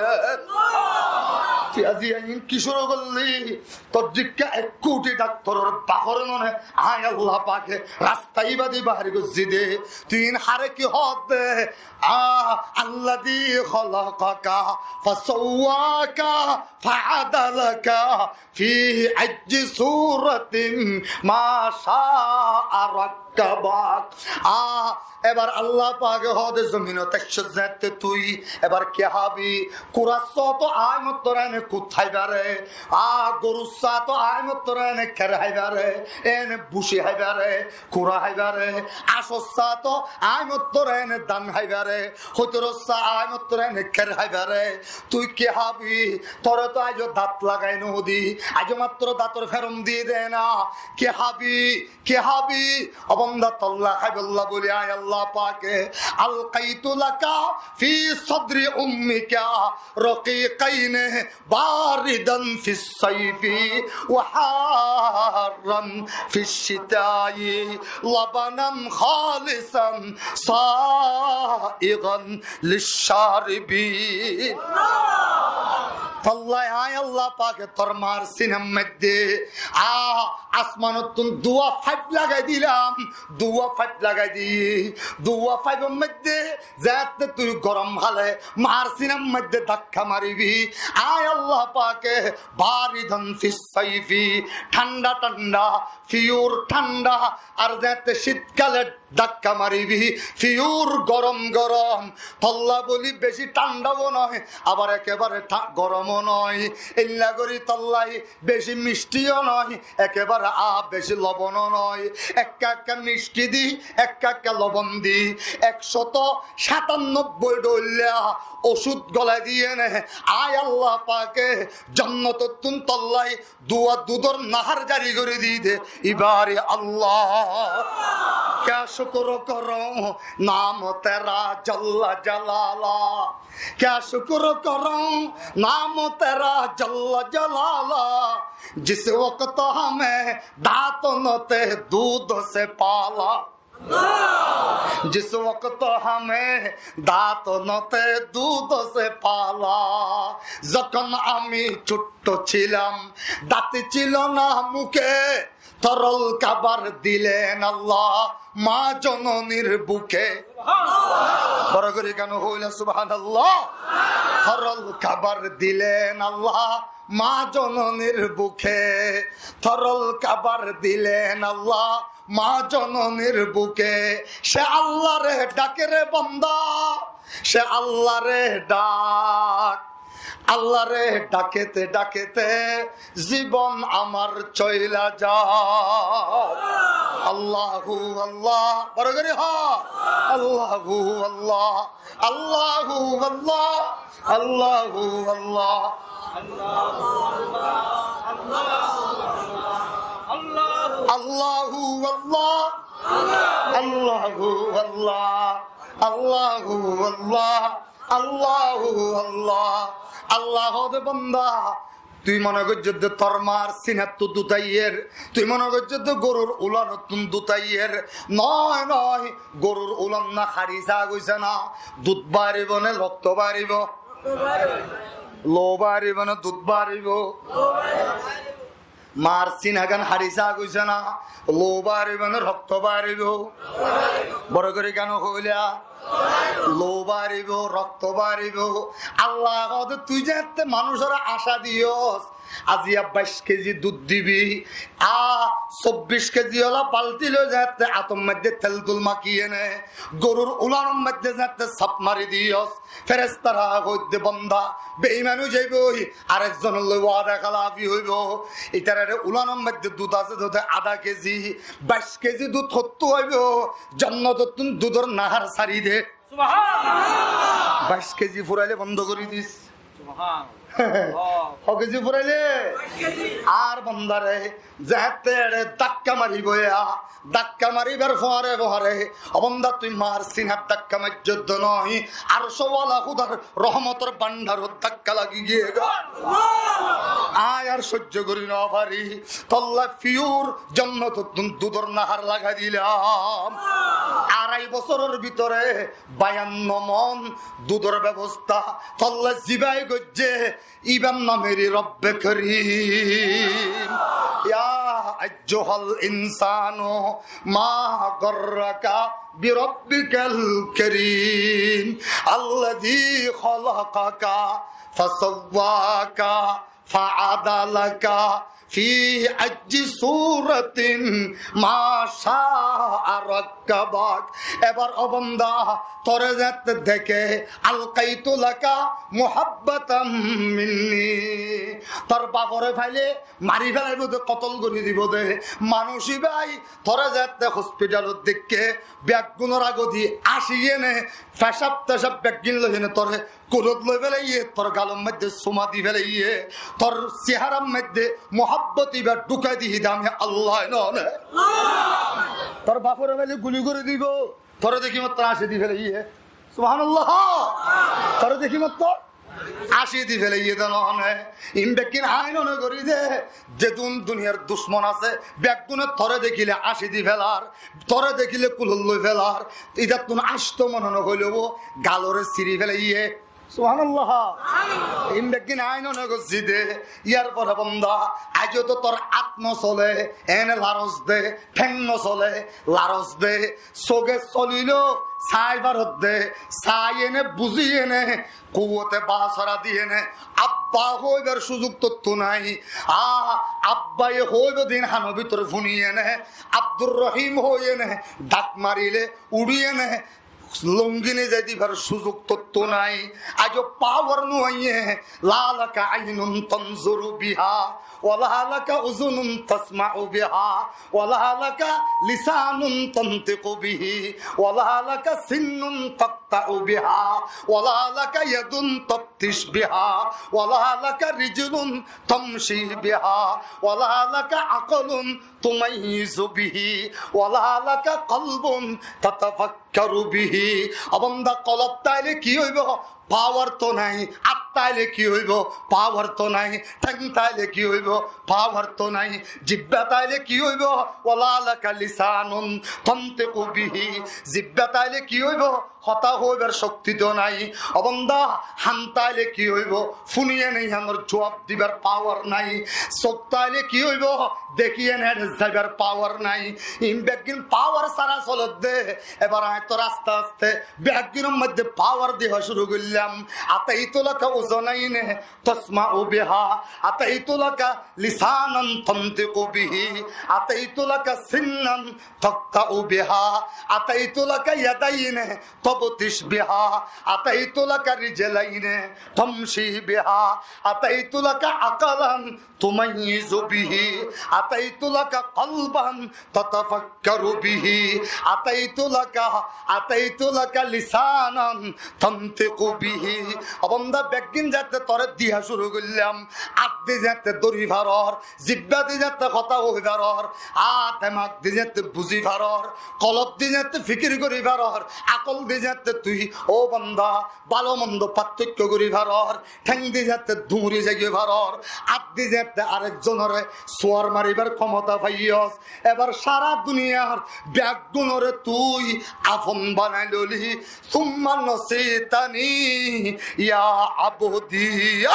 Tui aijja iyan ki cúru goillí?" Tor dhikká ek kuthi daktoror bakor mone añí Allah pake rasta ibá di bair goijjí de. Tui iín hare ki hoó de? A, "Alladhi khalaqaka fasawwaka fa'adalaka fi ayyi suratin ma sha'a rakkabak." A, ebar Allah pake hoó de, "Zominot aiccós zeéñtte tui, ebar ki hábi? Kurar sáto añí mottore ene kut háibare, a, gorur sáto añí mottore ene ker háibare, ene buci háibare, kura háibare, acor sáto añí mottore ene dan háibare, hoitoror sá añí mottore ene ker háibare. Tui ki hábi? Tore to aijjo dat lagai no di, aijjo mattro dator ferom di de na. Ki hábi?" Ki hábi? O banda, tolla háibolla bóli añí Allah pake, "Alqaitu laka fi sadri ummika raqiqaini baridan fis saifi wa harran fis shita'i, labanan khalisan sa'igan lisharibin." Tolla añí Allah pake tor mar sinar maze, a, asmanottún duwa faip lagai dilam, duwa faip lagai di, duwa faipor maze zeéñtte tui gorom hále mar sinar maze dakka maribi, añí Allah pake baridan fis saifi, thánda thánda, fiyur thánda, ar zeéñtte cítkale dakka maribi, fiyur gorom gorom. Tolla bóli beci thánda ó noó, abar ekebare tha-, gorom ó noó. Eilla gori tolla beci micthi ó noó, ekebare a beci lobon ó noó. Ekka ekka micthi di, ekka ekka lobon di, ek cót satannobboi dhoilla ocúd golai diyene añí Allah pake jonnotottún tolla duwa dudor nahar jari gori di de, ibare Allah. Kya shukr karun naam tera jalla jalala, kya shukr karun naam tera jalla jalala, jis waqt hame daanton te doodh se paala. Jis waqt hame daanton te doodh se paala, zokhón ami cótto cilam, daant cil na mukhe, torol kabar dilen Allah ma jononir bukhe. Boro gori kiyá no hoila subhanallah? Torol kabar dilen Allah ma jononir bukhe, torol kabar dilen Allah ma jononir bukhe. Se Allahre dhake re banda, se Allahre dhak. Allahre dhakete dhakete zibon amar soila za. Allahu Allah, boro gori hoó. Allahu Allah, Allahu Allah, Allahu Allah. Allahu Allah, Allahu Allah, Allahu Allah, Allahu Allah. Allah hoó de banda, tui mone goijjós de tor mar sinattú dud aiyér, tui mone goijjós de gorur ulanottún dud aiyér. Noó, noó, gorur ulan na hári sa goise na, dud baribo ne lokto baribo? Lou baribo ne dud baribo? Mar sinagán hári sa goijjé na, lou baribó né rokto baribó? Boro gorí kiyá no hoilá? Lou baribó, rokto baribó. Allah hoóde tui zeéñtte manúicoré acá diyós, aijja baic kezi dud dibi, a sobbic kezi ola balti loi zeéñtte átor maidde tel dul maki ene, gorur ulanor maidde zeéñtte sap mari diyós, ferestaré hoóidde bonda, beimani ói zaibói, arek zonor loi wada kelafi óibo. Itarare ulanor maidde dud asé de adá kezi, baic kezi dud hottú óibo? Jonnotottún dudor nahar sári de. Subhanallah! Baic kezi furaile bondo gorí dis. Subhanallah! Ho kezi furaile? Ar bondare zeéñtte eçe dakka maribó ya, dakka maribar fore fore, ó bonda tui mar sinat dakka maijjós de noó, arcwala Húdar rohmotor bandharot dakka lagi giyé goi. Añí ar sóijjo gorí no fari, tolla fiyur jonnotottún dudor nahar lagai dilam. Arai bosóror bútore bayanno mon dudor bebosta, tolla zibai goijjé, ibar nam eri Robbe Korim. يا أيها الإنسان ما غرك بربك الكريم الذي خلقك فسواك فعدلك في أي صورة ما شاء ركبك. Ebar ó bonda, tore zeéñtte deké, ألقيت لك محبة مني. Tor bafore faile mari felaibó de, kotol gorí dibó de. Manúic íba tore zeéñtte hospitalot deikké, beggúnor agodi aci ene, fecab tecab beggín loi ene tore kulot loi felaiyé, tor galor maidde suma di felaiyé, tor seharar maidde muhabbot íba dhukai di hídam Allah noó né? Tor bafore faile guli gorí dibó, tore dekí mattor aci di felaiyé. Subhanallah! Tore dekí mattor aci di felaiyé de noó né? In beggín ain one gorí de, zedún duniyar ducmon asé, beggúne tore dekíle aci di felar, tore dekíle kulot loi felar, itattún acto mone no hoileó galore siri felaiyé. Subhanallah! In beggín ain one goijjí de. Yar fore bonda, aijjó to tor át no sole, ene laros de, theng no sole, laros de, sóge soliló sai faros de, sai ene buzí ene, kuwote basora di ene, abba hoibar suzuk tottú nai. A, abbaye hoibo din hano bútore fúni ene, Abdur Rohim hoi ene, dhak marile, uçí ene, lungi nizai dibar suzuk tottú nai. Aijjó pawar no aiyé. لا لك عين تنظر بها ولا لك أذن تسمع بها ولا لك لسان تنطق به ولا لك سن تقطع بها ولا لك يد تبطش بها ولا لك رجل تمشي بها ولا لك عقل تميز به ولا لك قلب تتفكر به. Ó bonda, kolob táile ki óibo? Pawar to nai. Át táile ki óibo? Pawar to nai. Theng táile ki óibo? Pawar to nai. Zibba táile ki óibo? ولا لك لسان تنطق به. Zibba táile ki óibo? Hotá hoibar cokti to nai. Ó bonda, han táile ki óibo? Fúni ene iyanor juab dibar pawar nai. Sók táile ki óibo? Dekí ene ere zaibar pawar nai. In beggín pawar sára solodde. Ebar añí to aste aste beggúnor maidde pawar diya cúru goillám. أعطيت لك أذنين تسمع بها، أعطيت لك لسانا تنطق به، أعطيت لك سنا تقطع بها، أعطيت لك يدين تبطش بها، أعطيت لك رجلين تمشي بها، أعطيت لك عقلا تميز به، أعطيت لك قلبا تتفكر به، أعطيت لك، أعطيت لك لسانا تنطق به. Ó bonda, beggín zatte tore diya cúru goillám, át di zatte dóri faror, zibba di zatte hotá hoi faror, a demak di zatte buzí faror, kolob di zatte fikir gorí faror, akol di zatte tui, ó bonda, bála mondo parthoikko gorí faror, theng di zatte duñri zai faror, át di zatte arek zonore suwar maribar khomota faiyos, ebar sára duniyar beggúnore tui afon banai loli, ثم نسيتني يا عبدي.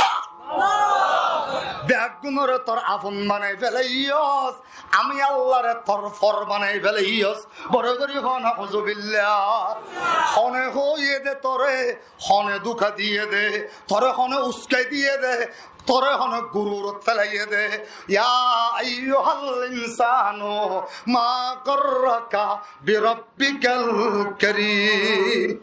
Beggúnore tor afon banai felaiyós, ami Alláre tor for banai felaiyós. Boro gorí hoó, "Nauzubillah." Hone hoiyé dé tore, hone duka diyé dé, tore hone uskai diyé dé, tore hone gururot felaiyé dé. يا أيها الإنسان ما غرك بربك الكريم.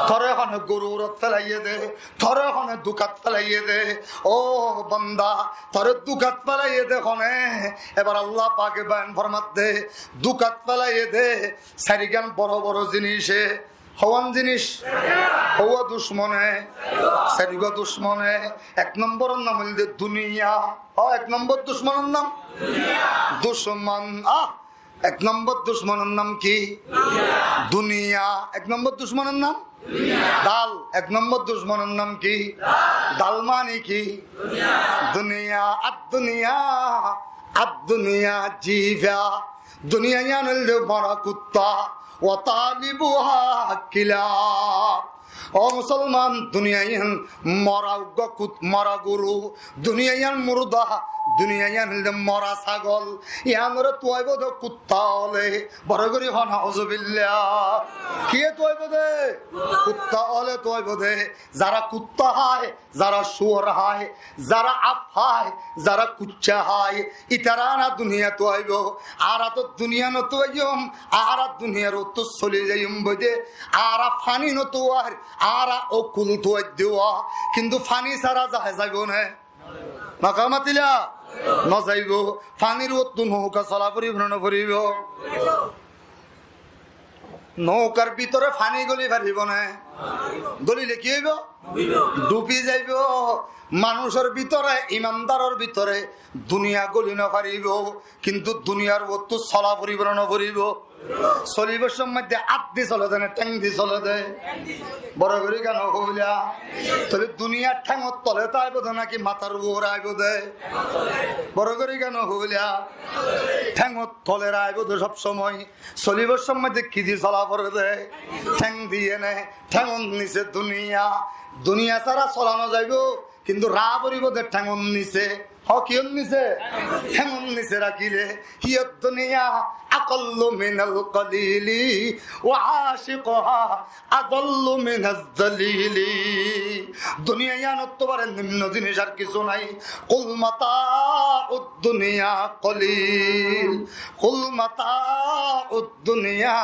Tore hone gururot felaiyé dé, tore hone dukat felaiyé dé. Ó banda, tore dukat felaiyé dé hone? Ebar Allah pake bayan format dé, dukat felaiyé dé sairgán boro boro zinice. Hoón zinis? Hoó ducmone? Sairgua ducmone. Ek nombor nam óilde duniya. Ó, ek nombor ducmonor nam? Ducmon. Ah, ek nombor ducmonor nam ki? Duniya. Ek nombor ducmonor nam? Dal. Ek nombor ducmonor nam ki? Dal mani ki? Duniya. Ad duniya, ad duniya jifa. Duniya yián óilde mora kutta. وطالبها كلاب. Ó musolman, duniya yián mora uggwá kut-, mora guru, duniya yián murda, duniya yián óilde mora sagol, yiánore tuaibó dé kutta óle. Boro gorí hoó, "Nauzubillah." Kiyé tuaibó dé? Kutta óle tuaibó dé. Zara kutta hái, zara suor hái, zara ap hái, zara kucca hái, itará añára duniyat tuaibó. Añára to duniyat no tuaiyum, añára duniyar uottú soli zaiyum bóide. Añára faní no tuair, añára ókkol tuaidde. Kintu faní sára zai zaibó né? Noka matila? No zaibó. Fanir uottú nouka sola foribó né no foribó? Noukar bútore faní góli faribó né? Gólile ki óibo? Dhubi zaibó. Manúcor bútore, imandaror bútore duniya góli no faribó, kintu duniyar uottú sola foribó né no foribó? Solibar somot de át di sole dé né théng di sole dé? Boro gorí kiyá no hoilá? Tóile duniya théngor tole táibo dé náki matar uore aibo dé? Boro gorí kiyá no hoilá? Théngor tole aibo dé sob somot. Solibar somot de ki di sola fore dé? Théng diyé né? Théngor nise duniya. Duniya sára sola no zaibó, kintu raá foribó dé théngor nise. Hoó, kiyór nise? Théngor nise rakíle. هي الدنيا أقل من القليل وعاشقها أذل من الذليل. Duniya yiánottú baré nimno zinis ar kissú nái. قل متاع الدنيا قليل. قل متاع الدنيا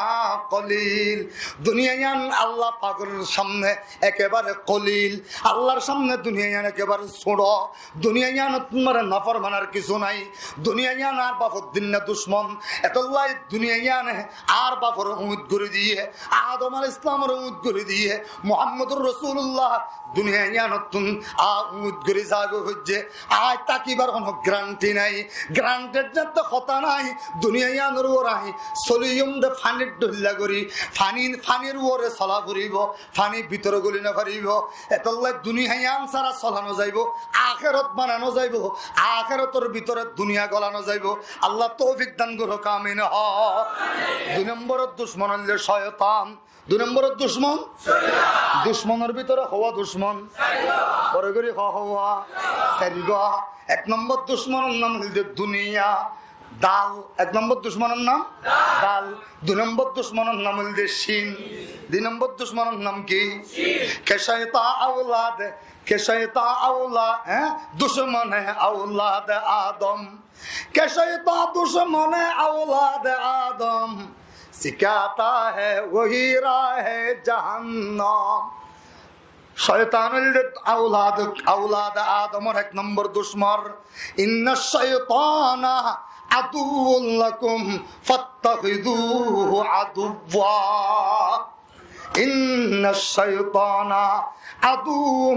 قليل. Duniya yián Allah pakor samne ekebare kolil. Allar samne duniya yián ekebare sóñço. Duniya yiánottú baré naforman ar kissú nái. Duniya yián añár bafor dinna ducmon. Etolla duniya yiáne añár bafore uñit gorí diyé, Adom alaihissalamore uñit gorí diyé, Muhammadur Rosulullah duniya yiánottún añáre uñit gorí zagói hoijjé. Aññí tákibar honó garanti nái, garantir zatte hotá nái. Duniya yiánor uore aññí soliyum de fanir dhoilla gorí, fani, fanir uore sola foribó, fani bútore góli no faribó. Etolla duniya yián sára sola no zaibó, akerot bana no zaibó, akerotor bútore duniya góla no zaibó. Allah toufik dan gorouk, amin. Hoó. Dui nomboror ducmon óilde coitan. Dui nomboror ducmon? Ducmonor bútore hoó ducmon? Boro gorí hoó, hoó. Sairgua. Ek nombor ducmonor nam óilde duniya. Dal. Ek nombor ducmonor nam? Dal. Dui nombor ducmonor nam óilde cin. Dui nombor ducmonor nam ki? Ke coitan aulad, ke coitan aulad, há? Ducmon aulad Adom. Ke coitan ducmon aulad Adom. Sikhata hai wahi rahe jahannam. Coitan óilde aulad, aulad Adomor ek nombor ducmon. إن الشيطان عدو لكم فاتخذوه عدوا. إن الشيطان عدو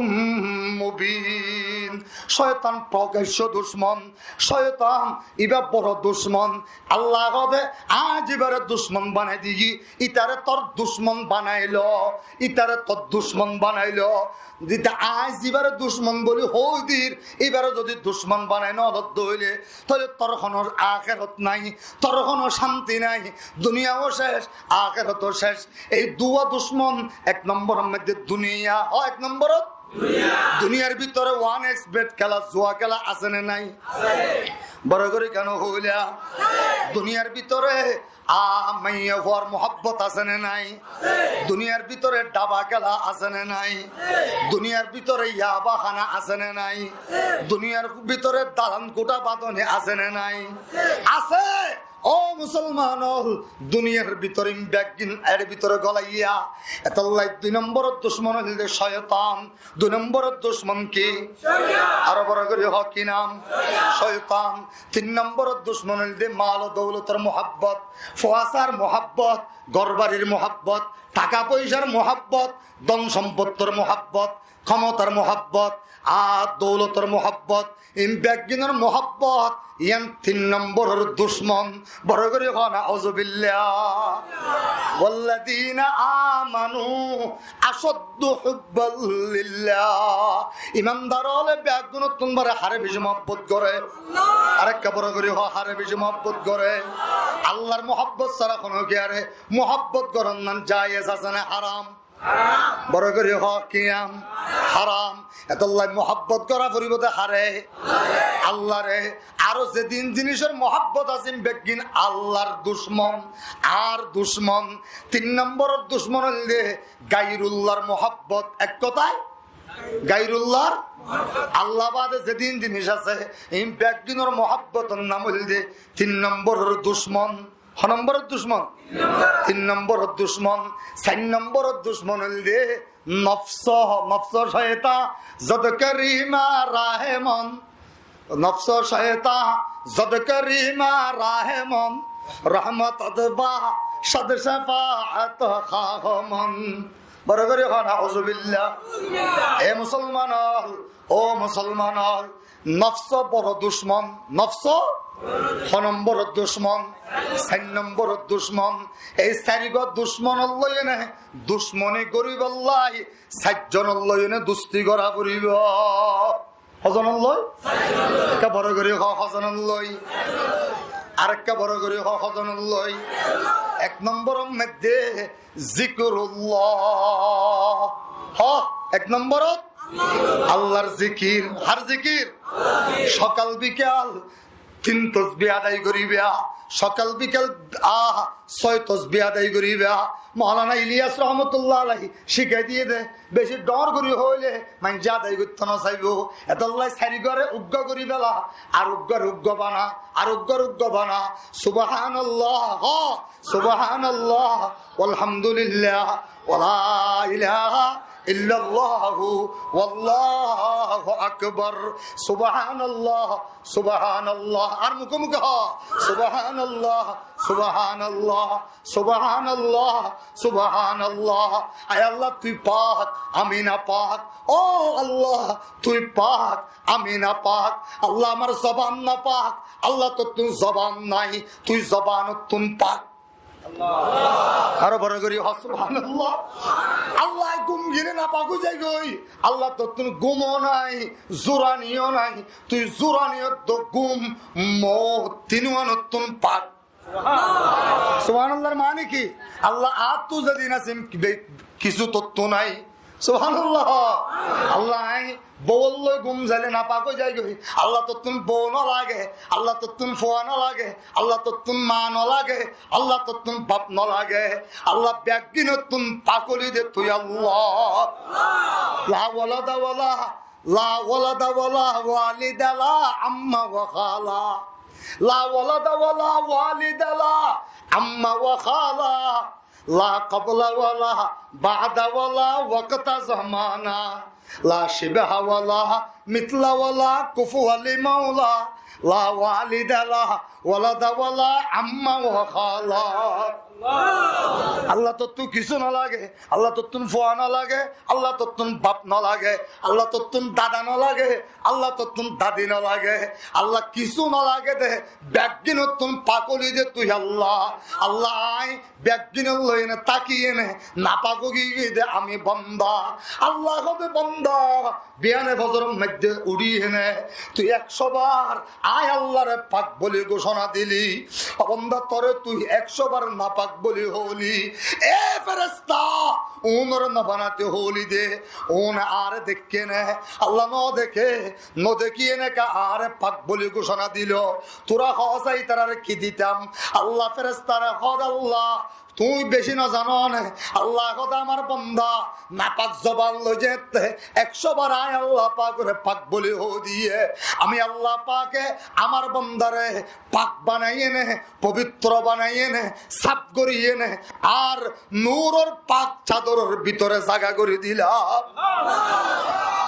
مبين. Coitan prokaicco ducmon. Coitan ibá boro ducmon. Allah hoó de, aññí zibare ducmon banai diyí, ítare tor ducmon banai lo, ítare tor ducmon banai lo. Zita aññí zibare ducmon buli hoóidir, íbare zodi ducmon banai no lodde óile, tóile tor honó akerot nái, tor honó cánti nái, duniyao cec, akerotó cec. Ei duwa ducmon, ek nomboror moidde duniya, hoó, ek nomborot Duniyar bútore one X bet kéla, zuwa kéla asé né nái? Boro gorí kiyá no hoilá? Duniyar bútore a maiyafuar muhábbot asé né nái? Duniyar bútore dhaba kéla asé né nái? Duniyar bútore yaba hána asé né nái? Duniyar bútore dalan kútha bañdoni asé né nái? Asé. Ó musolman ol, duniyar bútore ín beggín, er bútore golaiya. Etolla dui nombor ducmon óilde coitan. Dui nombor ducmon ki? Aró boro gorí hoó, ki nam? Coitan. Tin nombor ducmon óilde mal o doulotor muhábbot, foisar muhábbot, gór barir muhábbot, taka foisar muhábbot, don sompottir muhábbot, kémotar muhábbot, ar doulotor muhábbot. Ín beggínor muhábbot, yián tin nombor ducmon. Boro gorí hoó, nauzubillah. والذين آمنوا أشد حبا لله. Imandar óle beggúnottún báre háre beci muhábbot goré? Arekka boro gorí hoó, háre beci muhábbot goré? Allar muhábbot sára honókiyáre muhábbot gorón nan jaiyes asé né haram? Boro gorí hoó, ki nam? Haram. Etolla muhábbot gorá foribó de háre? Allare. Aró zedún zinisor muhábbot asé, ín beggín Allar ducmon, añár ducmon. Tin nombor ducmon óilde gairullar muhábbot. Ek hotá, gairullar, Allah bade zedún zinis asé, ín beggínor muhábbotor nam óilde tin nombor ducmon. Hoó nombor ducmon? Tin nombor ducmon. Sair nombor ducmon óilde nofs, nofs coitan, zod gorí ma rahe mon. Nofs coitan, zod gorí ma rahe mon. Rahmotot bahshot, cefaot háh mon. Boro gorí hoó, nauzubillah. E musolman ol, ó musolman ol, nofs boro ducmon. Nofs hoó nombor ducmon? Sair nombor ducmon. Ei sairgua ducmon ol loi ene ducmoni goríbolla sair zon ol loi ene dusti gorá foribó. Hozon ol loi? Ekka boro gorí hoó, hozon ol loi? Arekka boro gorí hoó, hozon ol loi? Ek nombor or modde zikrullah. Hoó, ek nombor Allar zikir. Hár zikir? Sokal bikal tin tosbih adai goríba. Sokal bikal, ah, soi tosbih adai goríba. Moulana Iliyas rahmatullah alaihi cíkai diyé de, beci dhoóñr gorí hoilé maincé adai goittó no saibó. Etolla sairguare uggua gorí fela, ar ugguare uggua bana, ar ugguare uggua bana. Subhanallah, hoó, subhanallah, walhamdulillah, wala ilaha illallah, wallahu akbar. Subhanallah, subhanallah. Ar muke muke hoó, subhanallah, subhanallah, subhanallah, subhanallah. Ay Allah, tui pak, ami napak. Ó Allah, tui pak, ami napak. Allah, amar zoban napak. Allah, tottún zoban nai, tui zobanottún pak. Aró boro gorí hoó, subhanallah. Allah, gúm gile napak ói zaigói. Allah, tottún gúmo nai, zuraniyo nai, tui zuraniyo, gúm, mout, tinuwanottún pak. Subhanallar mani ki? Allah, añáttu zedún asé, be-, kissú tottú nai. Subhanallah. Allah, añí bou ol loi gúm zaile napak ói zaigói. Allah, tottún bou no lage, Allah, tottún fua no lage, Allah, tottún ma no lage, Allah, tottún baf no lage. Allah, beggínottún pak óli de tui Allah. La walada wala, la walada wala walida la amma wa khala. La walada wala walida la amma wa khala. La qabla wala ba'da wala waqta zamana. La shibha wala mithla wala kufuwa li mawla. La walida la walada wala amma wa khala. Allah, tottún kissú no lage. Allah, tottún fua no lage. Allah, tottún baf no lage. Allah, tottún dada no lage. Allah, tottún dadi no lage. Allah, kissú no lage de, beggínottún pak óli de tui Allah. Allah, añí beggínor loi ene táki ene napak ói giyé de ami banda. Allah hoó de, banda, biyane fozor or de uçí ene tui ekcó bar añí Allaré pak buli gucona dili. Ó bonda, tore tui ekcó bar napak buli hoóli. E feresta, unoré no banate hoóli de. Une añáre deikké né? Allah no deké, no dekí ene ká añáre pak buli gucona dilo. Tura hoó sái ítarare ki ditam? Allah ferestare hoó de, Allah, tuñí beci no zano né? Allah hoó de, amar bonda napak zoban loi zeéñtte ekcó bar añí Allah pakore pak buli hoó diye, ami Allah pake amar bondare pak banaiyé né, pobitro banaiyé né, saf goríye né, ar nuror pak cadoror bútore zaga gorí dila.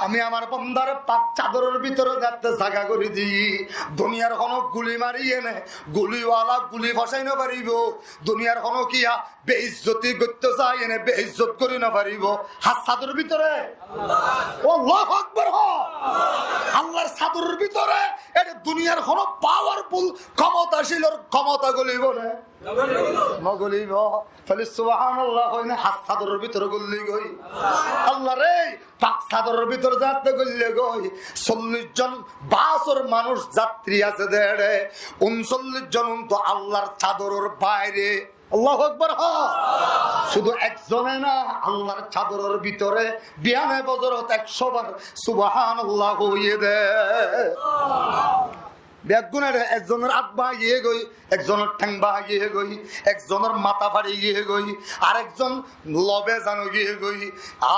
Ami amar bondare pak cadoror bútore zeéñtte zaga gorí di, duniyar hono guli maríye né, guliwala guli fosái no faribo. Duniyar hono kiya beizzoti goitto saiye né, beizzot gorí no faribo. Hár cadoror bútore? Allahu Akbar hoó. Allar cadoror bútore. Ete duniyar hono powerful, komotacilor komota gulibo né? No gulibo. Tóile subhanallah hoói né, hár cadoror bútore guli goi. Allah re, pak cadoror bútore zeéñtte guli goi, sollic zon basor manúc zatri asé de ere, unsollic zon untu Allar cadoror baire. Allahu Akbar hoó. Cúdu ekzone na, Allar cadoror bútore biyane fozorot ekcó bar subhanallah hoiyé de. Beggúnor, ekzonor át báñgi giyé goi, ekzonor théng báñgi giyé goi, ekzonor mata fari giyé goi, ar ekzon lobe zano giyé goi. A,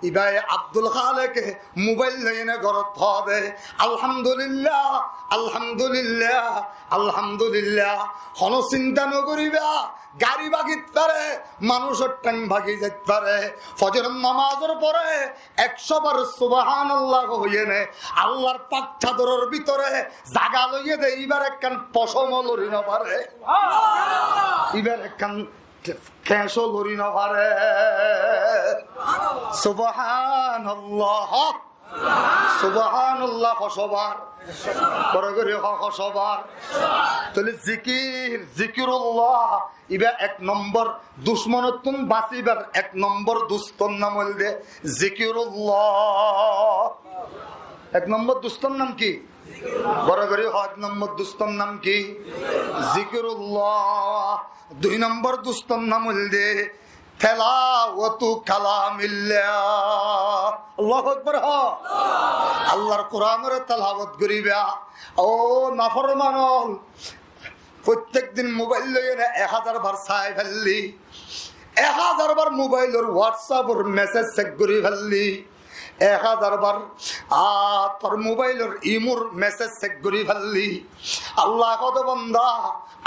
ibá Abdul Háleke mobail loi ene górot hoó de, "Alhamdulillah, Alhamdulillah, Alhamdulillah." Hono sinta no goriba, gari báñgit fare, manúcor théng báñgi zait fare. Fozoror nomazor fore ekcó bar subhanallah hoiyé né, Allar pak cadoror bútore zaga loiyé de, ibár ekkán fosómo lori no fare. Ibár ekkán keñcó lori no fare. Subhanallah. Subhanallah hocó bar? Boro gorí hoó, hocó bar? Tóile zikir, zikirullah, ibá ek nombor ducmonottún basibar ek nombor dustor nam óilde zikirullah. Ek nombor dustor nam ki? Boro gorí hoó, ek nombor dustor nam ki? Zikirullah. Dui nombor dustor nam óilde telawatu kalamillah. Allahu Akbar hoó. Allar Kuranore telawat goriba. Ó naforman ól, fottek din mobail loi ene ek házar bar sai félli, ek házar bar mobailor WhatsAppor mesej cek gori félli, ek házar bar, a, tor mobailor Imor mesej cek gori félli. Allah hoó de, bonda,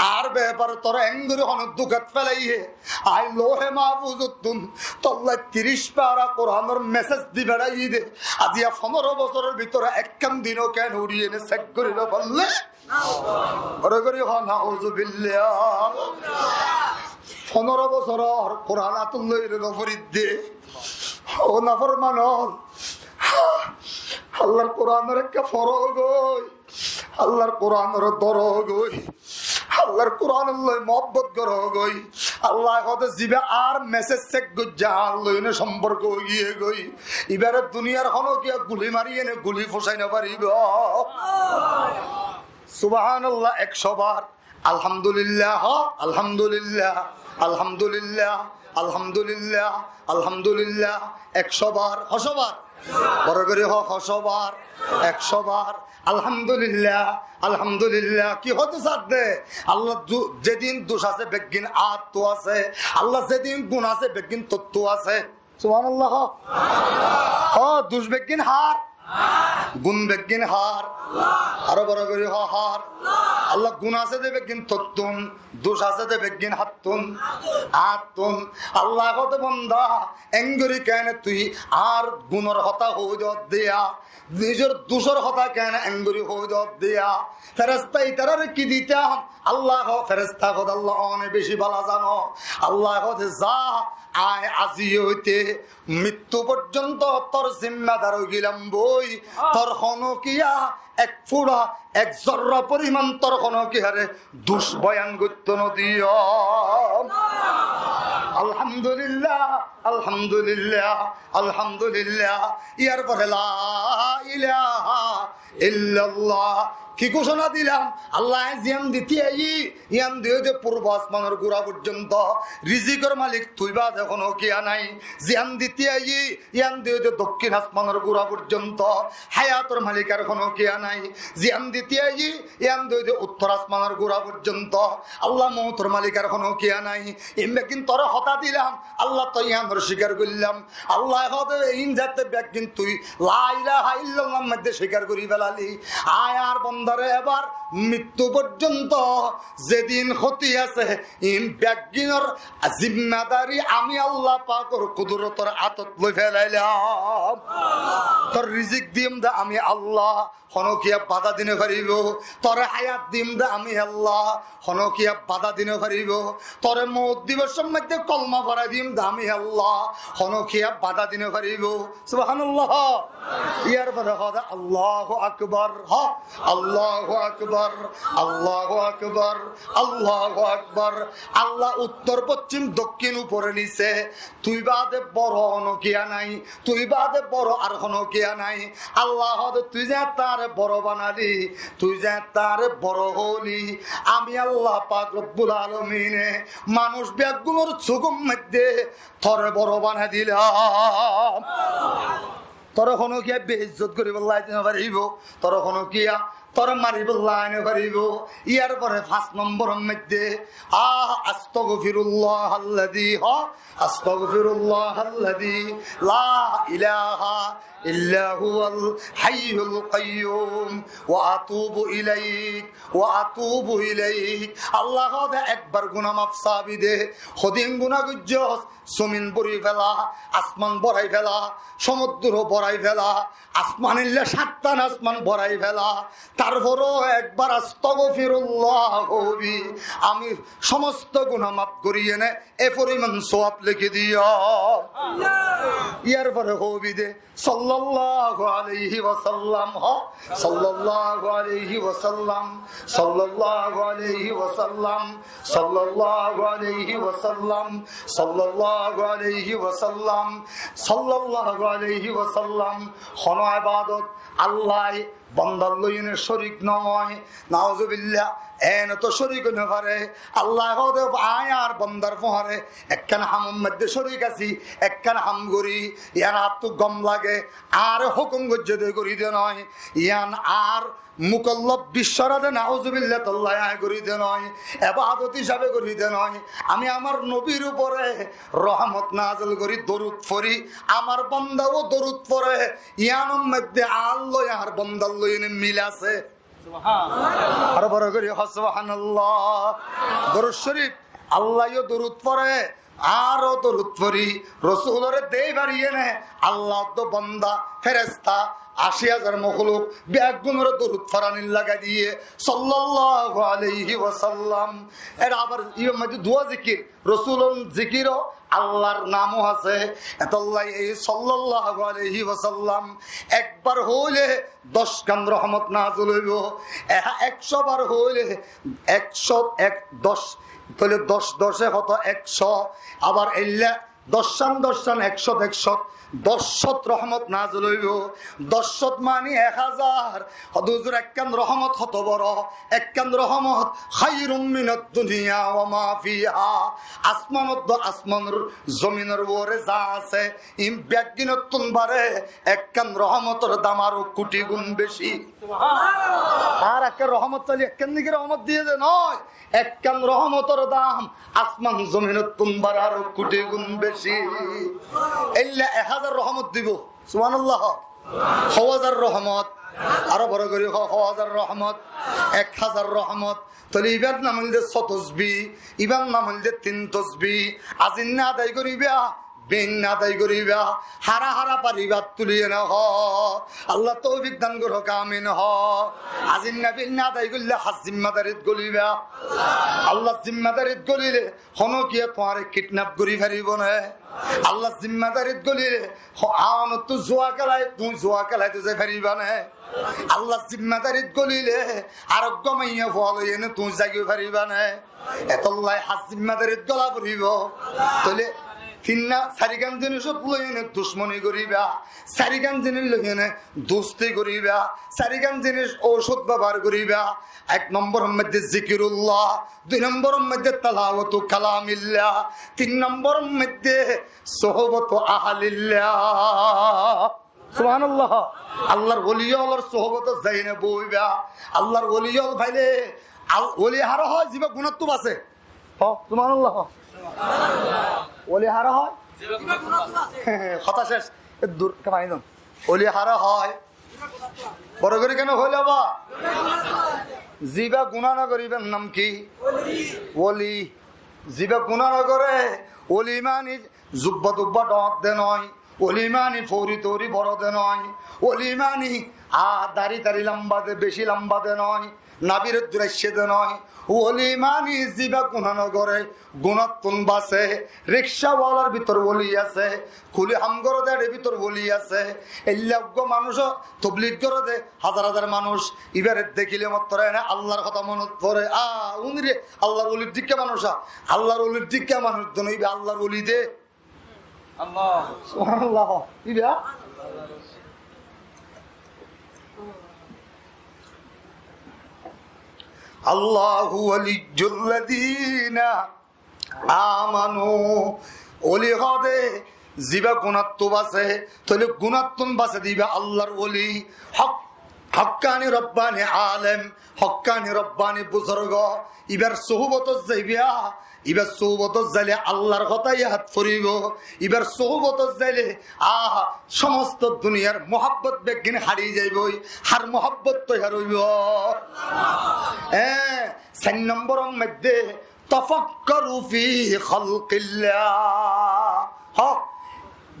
añár befare tore enggori hono dukat félaiye, añí Lohe Mahfuzottún tolla tiric fara Kuranor mesej di beraiyí de. Aijja fonóro bosoror bútore ekkán dino ken uçí ene cek gori no faille? Boro gorí hoó, nauzubillah. Fonóro bosoror Kuran átot loi no foridde. Ó naforman ól, Allar Kuranore ekka foro goi, Allar Kuranore doro goi, Allar Kuranor loi muhabbot goro goi. Allah hoó de, zibá añár mesej cek goijje, añár loi ene somporko ói giyé goi, ibáre duniyar hono kiya guli mari ene guli fosai no faribo. Subhanallah ekcó bar. Alhamdulillah, alhamdulillah, alhamdulillah, alhamdulillah, alhamdulillah. Ekcó bar, hocó bar? Boro gorí hoó, hocó bar? Ekcó bar. Alhamdulillah, alhamdulillah. Ki hoóde sádde? Allah du-, zedin duc asé beggín añáttu asé. Allah zedin gun asé beggín tottú asé. Subhanallah. Hoó, duc beggín har? Gun beggín har? Aró boro gorí hoó, har? Allah gun asé de beggín tottún, duc asé de beggín háttun, añáttun. Allah hoó de, bonda, enggori kene tui añár gunor hotá hoói de diya, nizor ducor hotá kene enggori hoói de diya? Feresta ítarare ki ditam? Allah hoó, feresta hoó de, Allah, one beci bála zano. Allah hoó de, za, añí aijja óite mittú forzonto tor zimmadar ói gelam boi, tor hono kiya ek fura, ek zorra foriman tor hono kiyare duc boyan goitto no diyum. Alhamdulillah, alhamdulillah, alhamdulillah. Yar fore la ilaha illallah. Ki gócona dilam? Allah ye ziyan dite aiyé, yián diyé de furbo asmanor gura forzonto. Rizikor malik tui bade hono kiya nai. Ziyan dite aiyé, yián diyé de dokkín asmanor gura forzonto. Hayator malik ar hono kiya nai. Ziyan dite aiyé, yián diyé de uttor asmanor gura forzonto. Allah, moutor malik ar hono kiya nai. Iín beggín tore hotá dilam, Allah, toi yiánor cíkar goillám. Allah hoó de, iín zatte beggín tui la ilaha illallah moidde cíkar gorí felali. Aññí añár bondare ebar mittú forzonto zedin hóti asé, iín beggínor zimmadari ami Allah pakor kudurotor átot loi felailam. Tor rizik diyum de ami Allah, hono kiya bada di no faribo. Tore hayat diyum de ami Allah, hono kiya bada di no faribo. Tore mout dibar somot de kolma forai diyum de ami Allah, hono kiya bada di no faribo. Subhanallah. Yar fore hoó de Allahu Akbar, hoó, Allahu Akbar, Allahu Akbar, Allahu Akbar. Allah, uttor, foccím, dokkín, upore nise, tui bade boro hono kiya nai. Tui bade boro ar hono kiya nai. Allah hoó de, tui ze añáre boro banali, tui ze añáre boro hoóli, ami Allah pak Robbul Alamine manúc beggúnor sukor moidde tore boro banai dilam. Tore hono kiya beizzot goríbolla aái no faribo. Tore hono kiya tore maribolla aái no faribo. Yar fore fañs nombor moidde, ah, astagfirullahalladi, hoó, astagfirullahalladi la ilaha illa huwal hayyul qayyum wa atubu ilaik, wa atubu ilaik. Allah hoó de ekbar guna maf sabi de, hodin guna goijjós, zomin bóri fela, asman borai fela, somuddur borai fela, asman illa sattán asman borai fela. Tarfore ekbar astagfirullah hobi, ami somosto guna maf gorí ene e foriman sowab leki diyo. Yar fore hobi de, sallallahu alaihi wasallam, hoó, sallallahu alaihi wasallam, sallallahu alaihi wasallam, sallallahu alaihi wasallam, sallallahu alaihi wasallam, sallallahu alaihi wasallam. Hono ebadot Allah bondar loi ene córik no. Nauzubillah, ene to córik ói no fare. Allah hoó de, aññí añár bondar fuare ekkán hamor moidde córik así, ekkán ham gorí, yián añáttu gom lage, añáre hókum goijjé de gorí de no, yián añár mukollof biccára de, nauzubillah, tolla aññí gorí de no, ebadot hísabe gorí de no. Ami amár nobir upore rohomot nazel gorí, dorud forí, amár bonda ó dorud fore, yiánor moidde añár loi añár bondar loi ene mil asé. Aró boro gorí hoó, subhanallah. Dorud córif, Allah yó dorud fore, añára ó dorud forí, Rosulore dei fari ene, Allah do bonda, feresta, aci házar mokluk, beggúnore dorud foranir lagai diye, sallallahu alaihi wasallam. Ere abar ibar moidde duwa zikir, Rosulor zikir ó, Allahr nam ó asé. Etolla ei sallallahu alaihi wasallam ekbar hoile doc kán rohomot nazil óibo, eha ekcó bar hoile ekcó ek, doc, tóile doc, doce hoto? Ekcó. Abar eilla doc kán, doc kán, ekcó, ekcó, doc cót rohomot nazil óibo. Doc cót mani ek házar. Huzur, ekkán rohomot hoto boro? Ekkán rohomot, khairun minad dunya wa ma fiha. Asmanot do, asmanor zominor uore za asé, in beggínottún bare ekkán rohomotor dam aró kuthi gun beci. Ar ekkán rohomot saile ekkán niki rohomot diye de no, ekkán rohomotor dam asman zominottún bare aró kuthi gun beci. Eilla ek házar rohomot dibo. Subhanallah. Hó házar rohomot. Aró boro gorí hoó, hó házar rohomot. Ek házar rohomot. Tóile ibar nam óilde só tosbi, ibar nam óilde tin tosbi. Azinna adai goríba, Binna adai goríba, hára hára fariba tuliye no hó. Allah toufik dan goró, amin hó. Azinna binna adai goille hás zimmadarít goliba. Allah zimmadarít golile hono kiye tuáre kidnap gorí faribo né? Allah zimmadarít golile ho-, aonottú zuwa kelai, tuñí zuwa kelai tu zai fariba né? Allah zimmadarít golile areggwá maiya fua loiyene tuñí zai goi fariba né? Etollá hás zimmadarít gola foribo. Tóile tinna, sairgán zinis loiyene ducmoni goríba, sairgán zinis loiyene dusti goríba, sairgán zinis oucót bebohár goríba. Ek nombor or moidde zikirullah, dui nombor or moidde tilawatu kalamillah, tin nombor or moidde sohbotu ahlillah. Subhanallah. Allar woli ólor sohbotot zaiyene boiba. Allar woli ól faile, al-, woli hára hoó? Ziba gunáttú base. Hoó, subhanallah. Woli hára hoó? Hotá céc. E dur, kemani don. Woli hára hoó? Boro gorí kene hoile ba? Ziba guná no goré ibar nam ki? Woli. Ziba guná no goré, woli mani zubba dubba dhoóñr de no. Woli mani fouri touri boro de no. Woli mani, a, dari dari lamba de, beci lamba de no. Nabir duraicce de no. Woli mani ziba guná no goré, gunáttun base. Rikcawalar bútore woli asé, kuli ham goré de, ere bútore woli asé. Eilla eggwá manúc toblig goré de, házar házar manúc, ibare dekile mottor ene Allar hotá monot fore. A, unire Allar wolir dikká manúc, a, Allar wolir dikká manúc de no, iba Allar woli de. Allah. Subhanallah. Iba? Allahu waliyyul ladina amanu. Woli hoó de, ziba gunáttú base, tóile gunáttun base de iba Allar woli. Hok-, hokkani robbani alem, hokkani robbani buzurgo, ibar sohbotot zaiba, ibar sohbotot zaile Allar hotá yad foribo, ibar sohbotot zaile, a, somosto duniyar muhabbot beggín hári zaiboi, hár muhabbot toiyar óibo. E, sair nombor or moidde tafakkaru fi khalqillah. Hoó,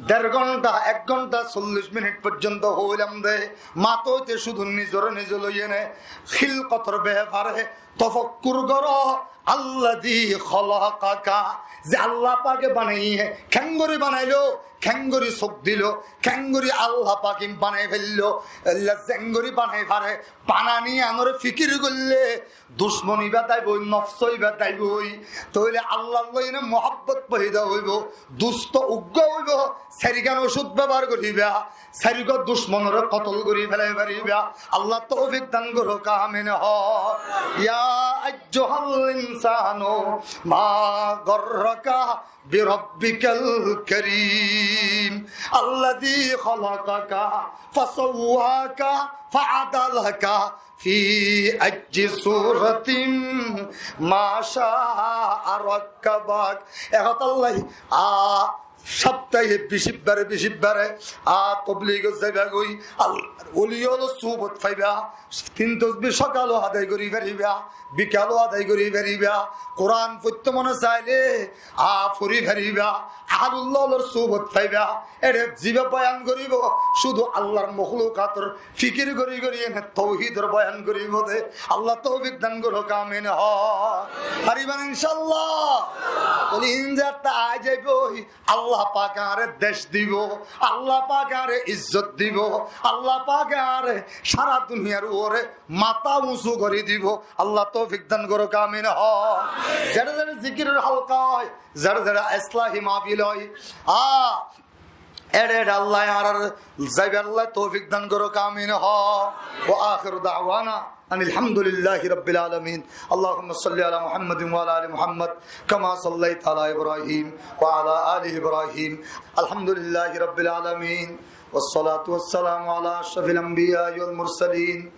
der gonta, ek gonta, sollic minit foijjonto hoilam de, matóite cúdu nizore nize loiyene, hilkotor befare tofakkur goró, alladhi khalaqaka, ze Allah pake banaiye, kengori banailo, kengori sók dilo, kengori Allah pake banai fello, Allah zengori banai fare, banani anore fikir goille, ducmoni iba táiboi, nofs iba táiboi. Tóile Allar loi ene muhabbot foida óibo. Dustó uggwá óibo, sairgán ocót bebohár goriba, sairgwá ducmonore kotol gori felai fariba. Allah toufik dan gorouk, amin hoó. Ya ayyuhal insanu ma gharraka birabbikal karim, alladhi khalaqaka fasawwaka fa'adalaka fi ayyi suratin ma sha'a rakkabak. E hotá Allah, a, saptahe bicibbare, bicibbare, a, tobligot zaiba goi, al-, woli ólor sohbot faiba, tin tosbi sokalo adai gori fariba, bikalo adai gori fariba, Kuran foitto mone saile, a, fori fariba, ahlullah ólor sohbot faiba, ere ziba boyan goribo, cúdu Allar mohlukator fikir gori gori ene touhidor boyan goribo de. Allah toufik dan gorouk, amin hoó. Fariba né inshaAllah? Tóile inzatta ai zaiboi, Allah pake añáre dec dibo, Allah pake añáre izzot dibo, Allah pake añáre sára duniyar uore mata uñsu gori dibo. Allah toufik dan gorouk, amin hoó. Zere zere zikiror halka ói, zere zere islahi mahfil ói, a, ere ere Allah añárar zaibar Allah toufik dan gorouk, amin hoó. Wa akhiru da'wana anil hamdulillahi rabbil alamin. Allahumma salli ala Muhammadin wa ala ali Muhammad kama sallaita ala Ibrahim wa ala ali Ibrahim. Alhamdulillahi rabbil alamin. Wassalatu wassalamu ala ashrafil anbiya wal mursalin.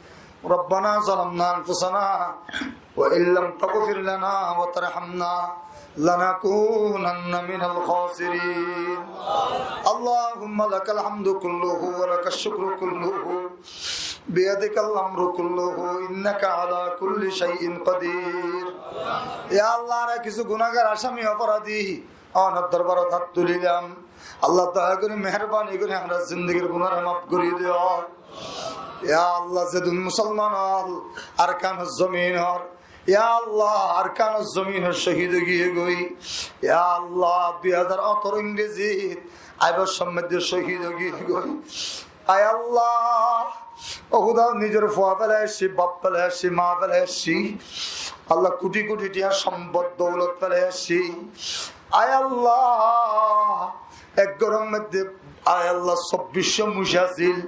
Rabbana zalamna anfusana wa in lam taghfir lana wa tarhamna lanakunanna minal khasirin. Allahumma lakal hamdu kulluhu wa lakash shukru kulluhu biyadikal amru kulluhu innaka ala kulli shay'in qadir. Ya Allah, añára kissú gunágar, asami, oporadi, Onor dorbarot hát tulilam. Allah, doya gorí, meherbani gorí, añárar zindegir gunáre maf gorí diyo. Ya Allah, zedún musolman ókkol Arkanor zominor, ya Allah, Arkanor zominor cóhid ói giyé goi. Ya Allah, dui házar añtaro ingrezit, aibor sommoiddé cóhid ói giyé goi. Ay Allah, ó Huda, nizor fua félai aiccí, baf félai aiccí, ma félai aiccí. Allah, kuthi kuthi tiya sompot doulot félai aiccí. Ay Allah, ek góror moiddé, ay Allah, sobbic cót muc asíl.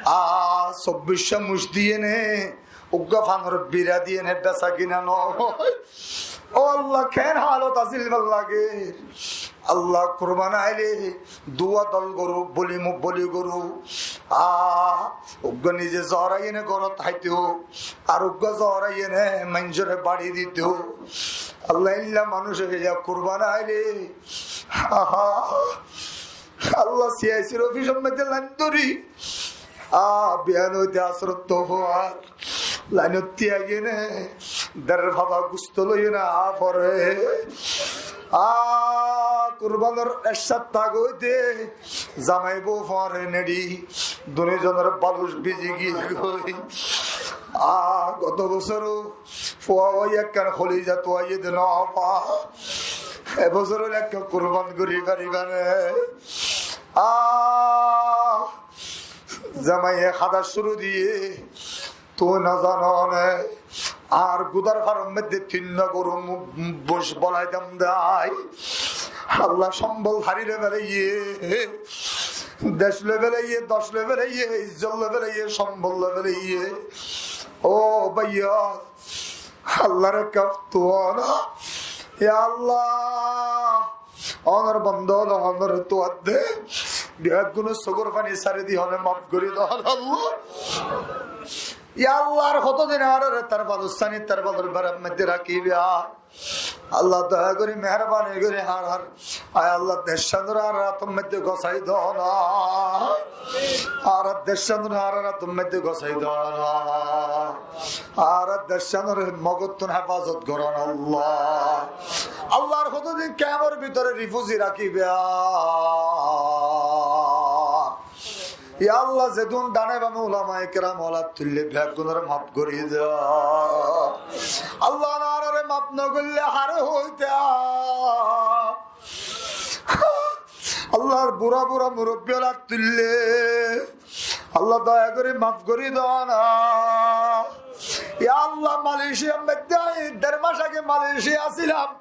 A, sobbic cót muc diyéne uggúa fanor bira diyéne besa kina no ói. Ó Allah, keén halot asíl bála lager. Allah, kurban aile duwa dol goru, boli mu-, boli goru. A, uggúa nize zoraiyéne górot háito, ar uggúa zoraiyéne maincóre bari dito. Allah, eilla manúc óile kurban aile, aha, Allah, siyaisir ofisor moiddé lain dóri, a, biyan óite asórot to fuar lainot tiyaiyéne, der faba gusto loiyéne a fore. A, kurbanor ek háfta age óite zamai bou fore neri, duni zonor baluc biji giyé goi. A, goto bosór fua ói ekkán holiza tuaiyé de no fa. E bosór óile ekkán kurban gorí faribá né? A, zamaiye hada cúru diyé, tuñí no zano né, añár gudar faror moiddé tin no goru mu-, buc bolai dam dai. Allah, sombol hári loi felaiyé, dec loi felaiyé, doc loi felaiyé, izzot loi felaiyé, sombol loi felaiyé. Ó báiyo, Allahr kafe tuwá na. Ya Allah, onor banda ókkol, onor tuwá de. Beggúnor sukor faní sári di, onore maf gorí do, Allah. Ya Allah, ar hoto din añáráre tar falor sáni, tar falor berar moiddé rakíba? Allah, doya gorí, meherbani gorí, añárar, ay Allah, deccanore añárar átor moiddé gosái do na. Añárar deccanore añárar átor moiddé gosái do na. Añárar deccanore Mogottún hefazot goró na, Allah. Allah, ar hoto din kemor bútore rifuzi rakíba? Ya Allah, zedún dane bame ulamaye keram ókkol tuillé, beggúnore maf gorí do. Allah, añárare maf no goillé hare hoitam? Allah, ar bura bura murobbi ókkol tuillé, Allah, doya gorí maf gorí do na. Ya Allah, Malaysiar moiddé añí der mac age Malaysia asílam.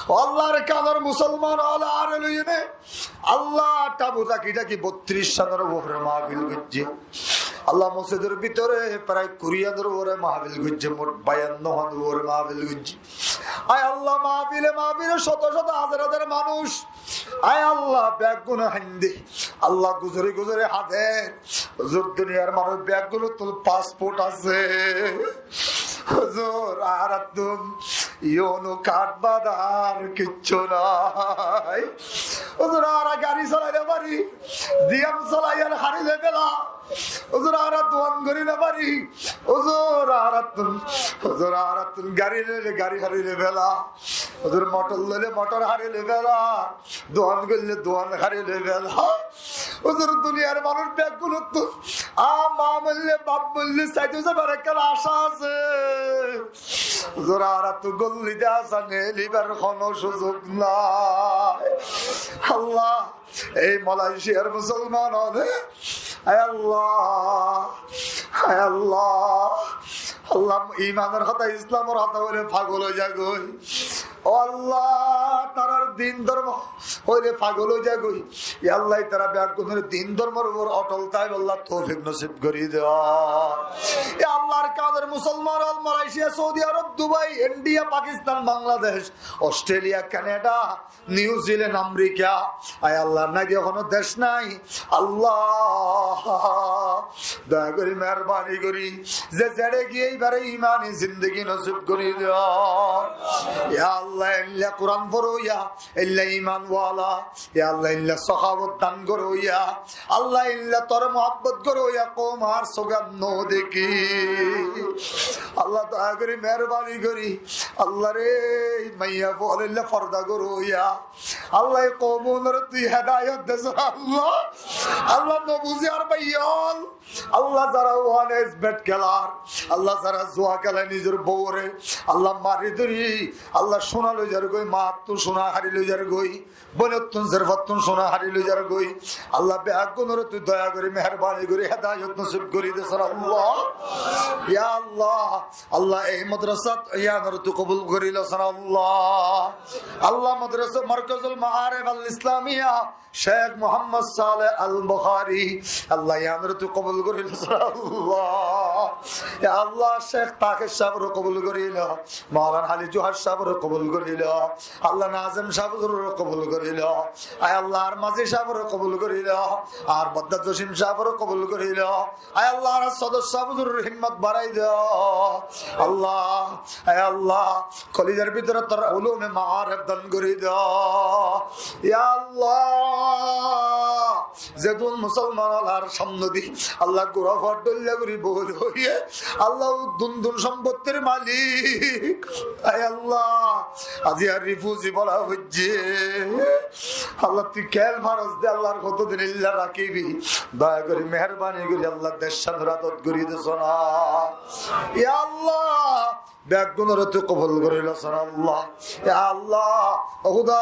Ó Allah, Arkanor musolman ókkol, añáre loiyóne Allah, tabu táki táki bottiríc hanor uore mahfil goijjé. Allah, mosjidor bútore prai kuri hanor uore mahfil goijjé, mot bayanno hanor uore mahfil goijjé. Ay Allah, mahfile mahfile, cóto cóto, házar házar manúc. Ay Allah, beggúne haindé. Allah, guzori guzori hader. Huzur, duniyar manúc beggúnottu passport asé. Huzur, añárattún iyónu kart bade ar kiccú nai. Huzur, añára gari solai no fari, ziyán solai ar hári loi fela. Huzur, añára duan gorí no fari. Huzur, añárattún, huzur, añárattún gari loile gari hári loi fela. Huzur, motor loile motor hári loi fela. Duan goille duan hári loi fela. Huzur, duniyar manúc beggúnottu, a, ma moille, baf moille, saidde zaibar ekkán acá asé. Huzur, añárattú gollí de acá nelibar hono cúzug nai. Allah, ei Malaysiar musolman ókkol, ay Allah, ay Allah, Allah, imanor hotá, Islamor hotá hoile fagol ói zagói. Ó Allah, tarár din dormo hoile fagol ói zagói. Ya Allah, tará beggúnore din dormor uore otol táibar Allah toufik nosib gorí do. Ya Allah, Arkanor musolman ókkol Malaysia, Saudi Arab, Dubai, India, Pakistan, Bangladesh, Australia, Canada, New Zealand, America, ay Allah, nai de hono dec nai. Allah, doya gorí, meherbani gorí, ze zeçé giyé ibare imani zindegi nosib gorí do. Ya Allah, eilla Kuran foróya, eilla iman wala, ya Allah, eilla sahawot dan goróya, Allah, eilla tore muhabbot goróya koum ar sóge no dekí. Allah, doya gorí, meherbani gorí, Allah re, maiya fua eilla forda goróya, Allah, e koum ónore tui hedayot de, Allah. Allah, no buzé ar bái ól. Allah, zara uanes bet kelar, Allah, zara zua kele nizor bou ore, Allah, mari dóri, Allah, suna loi zar goi, ma ttu suna hari loi zar goi, boin ttu zerfat ttu suna hari loi zar goi. Allah, beggún ore tui doya gori, meherbani gori, hedayot nosib gori de, Allah. Ya Allah, Allah, ei madrasat iyanore tui kobul gori lo, Allah. Allah, madrasa Markazul Maarif Al Islamiya, Sheikh Muhammad Saleh Al Bukhari, Allah, iyanore tui kobul gori lo, Allah. Ya Allah, Sheikh Tahir sábore kobul gori lo, Maulana Ali Johar sábore kobul gori lo, Allah, Nazim sábore kobul gori lo, ay Allah, ar Mazi sábore kobul gori lo, ar Badda Josim sábore kobul gori lo, ay Allah, ar sodor sáb huzuror himmot barai do, Allah. Ay Allah, kolizar bútore tor ulume maarif dan gori do. Ya Allah, zedún musolman ólor samne di, Allah, gura fat dóilla gori boi roiye, Allah, ó dun dun sompottir malik. Ay Allah, aijja rifuzi bola foijje. Allah, tui kel faros de, Allah, ar hoto din illa rakibi? Doya gori, meherbani gori, Allah, dec sán ore adot gori de, Allah. Ya Allah, beggún ore tui kobul gori lo, Allah. Ya Allah, ó Huda,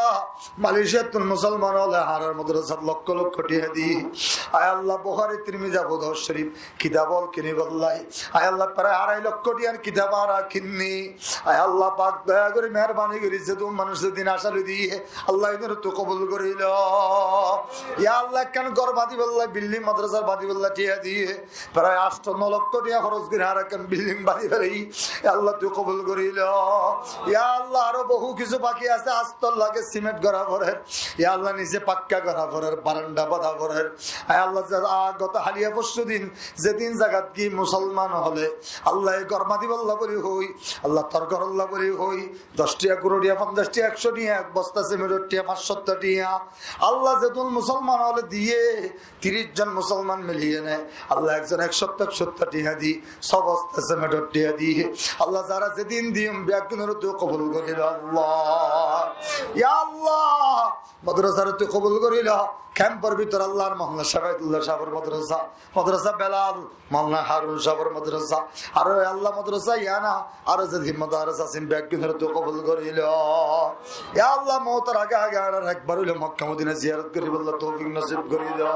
Malaysia ttu musolman óle añárar madrasat lokko lokko tiya di. Ay Allah, Bukhari, Tirmizi, Abu Dawud Sharif kitab ól kinibolla. Ay Allah, prai arai lokko tiyar kitab añára kinni. Ay Allah pak, doya gori, meherbani gori, zedún manúc zedún asha loi diye, Allah, inore tui kobul gori lo. Ya Allah, ekkán gór badibolla, bilding madrasar badibolla tiya diye, prai ancto no lokko tiya hóros gori añára ekkán bilding badi félaiyi. Ya Allah, tui kobul gori lo. Ya Allah, aró bohú kessú baki asé, astor lage siment gora forer. Ya Allah, nize pakka gora forer, baranda bada forer. Ay Allah, za-, a, goto haliya porsu din zedún zagat ki musolman óle, Allah, e gór badibolla buli hoi, Allah, tor górolla buli hoi, doc tiya, kuri tiya, fonzaic tiya, ekcó tiya, ek bosta simentor tiya, fañs cót tiya. Allah, zedún musolman óle diye, tiríc zon musolman miliyene, Allah, ekzon ekcó, ekcó tiya di, só bosta simentor tiya di. Allah, zara zedún diyum, beggún ore tui kobul gori lo, Allah. Ya Allah, madrasare tui kobul gori lo. Kempor bútore, Allah, ar Maulana Shafaatullah sábor madrasa, madrasa Belal, Maulana Harun sábor madrasa, aró, ya Allah, madrasa iyana, aró zedún madaris asé, beggún ore tui kobul gori lo. Ya Allah, moutor age age añárar ekbar óileyo Mokka Modina ziyarot goribolla toufik nosib gori do.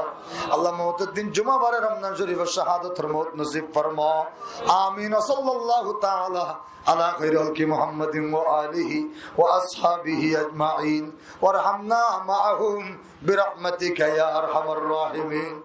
Allah, moutor din, juma bare Ramzan Shorifor shahadotor mout nosib formo. Amin. Wa sallallahu taala ala khairi khalki Muhammadin wa alihi wa ashabihi ajmain. Warhamna maahum birahmatika ya arhamar rahimin.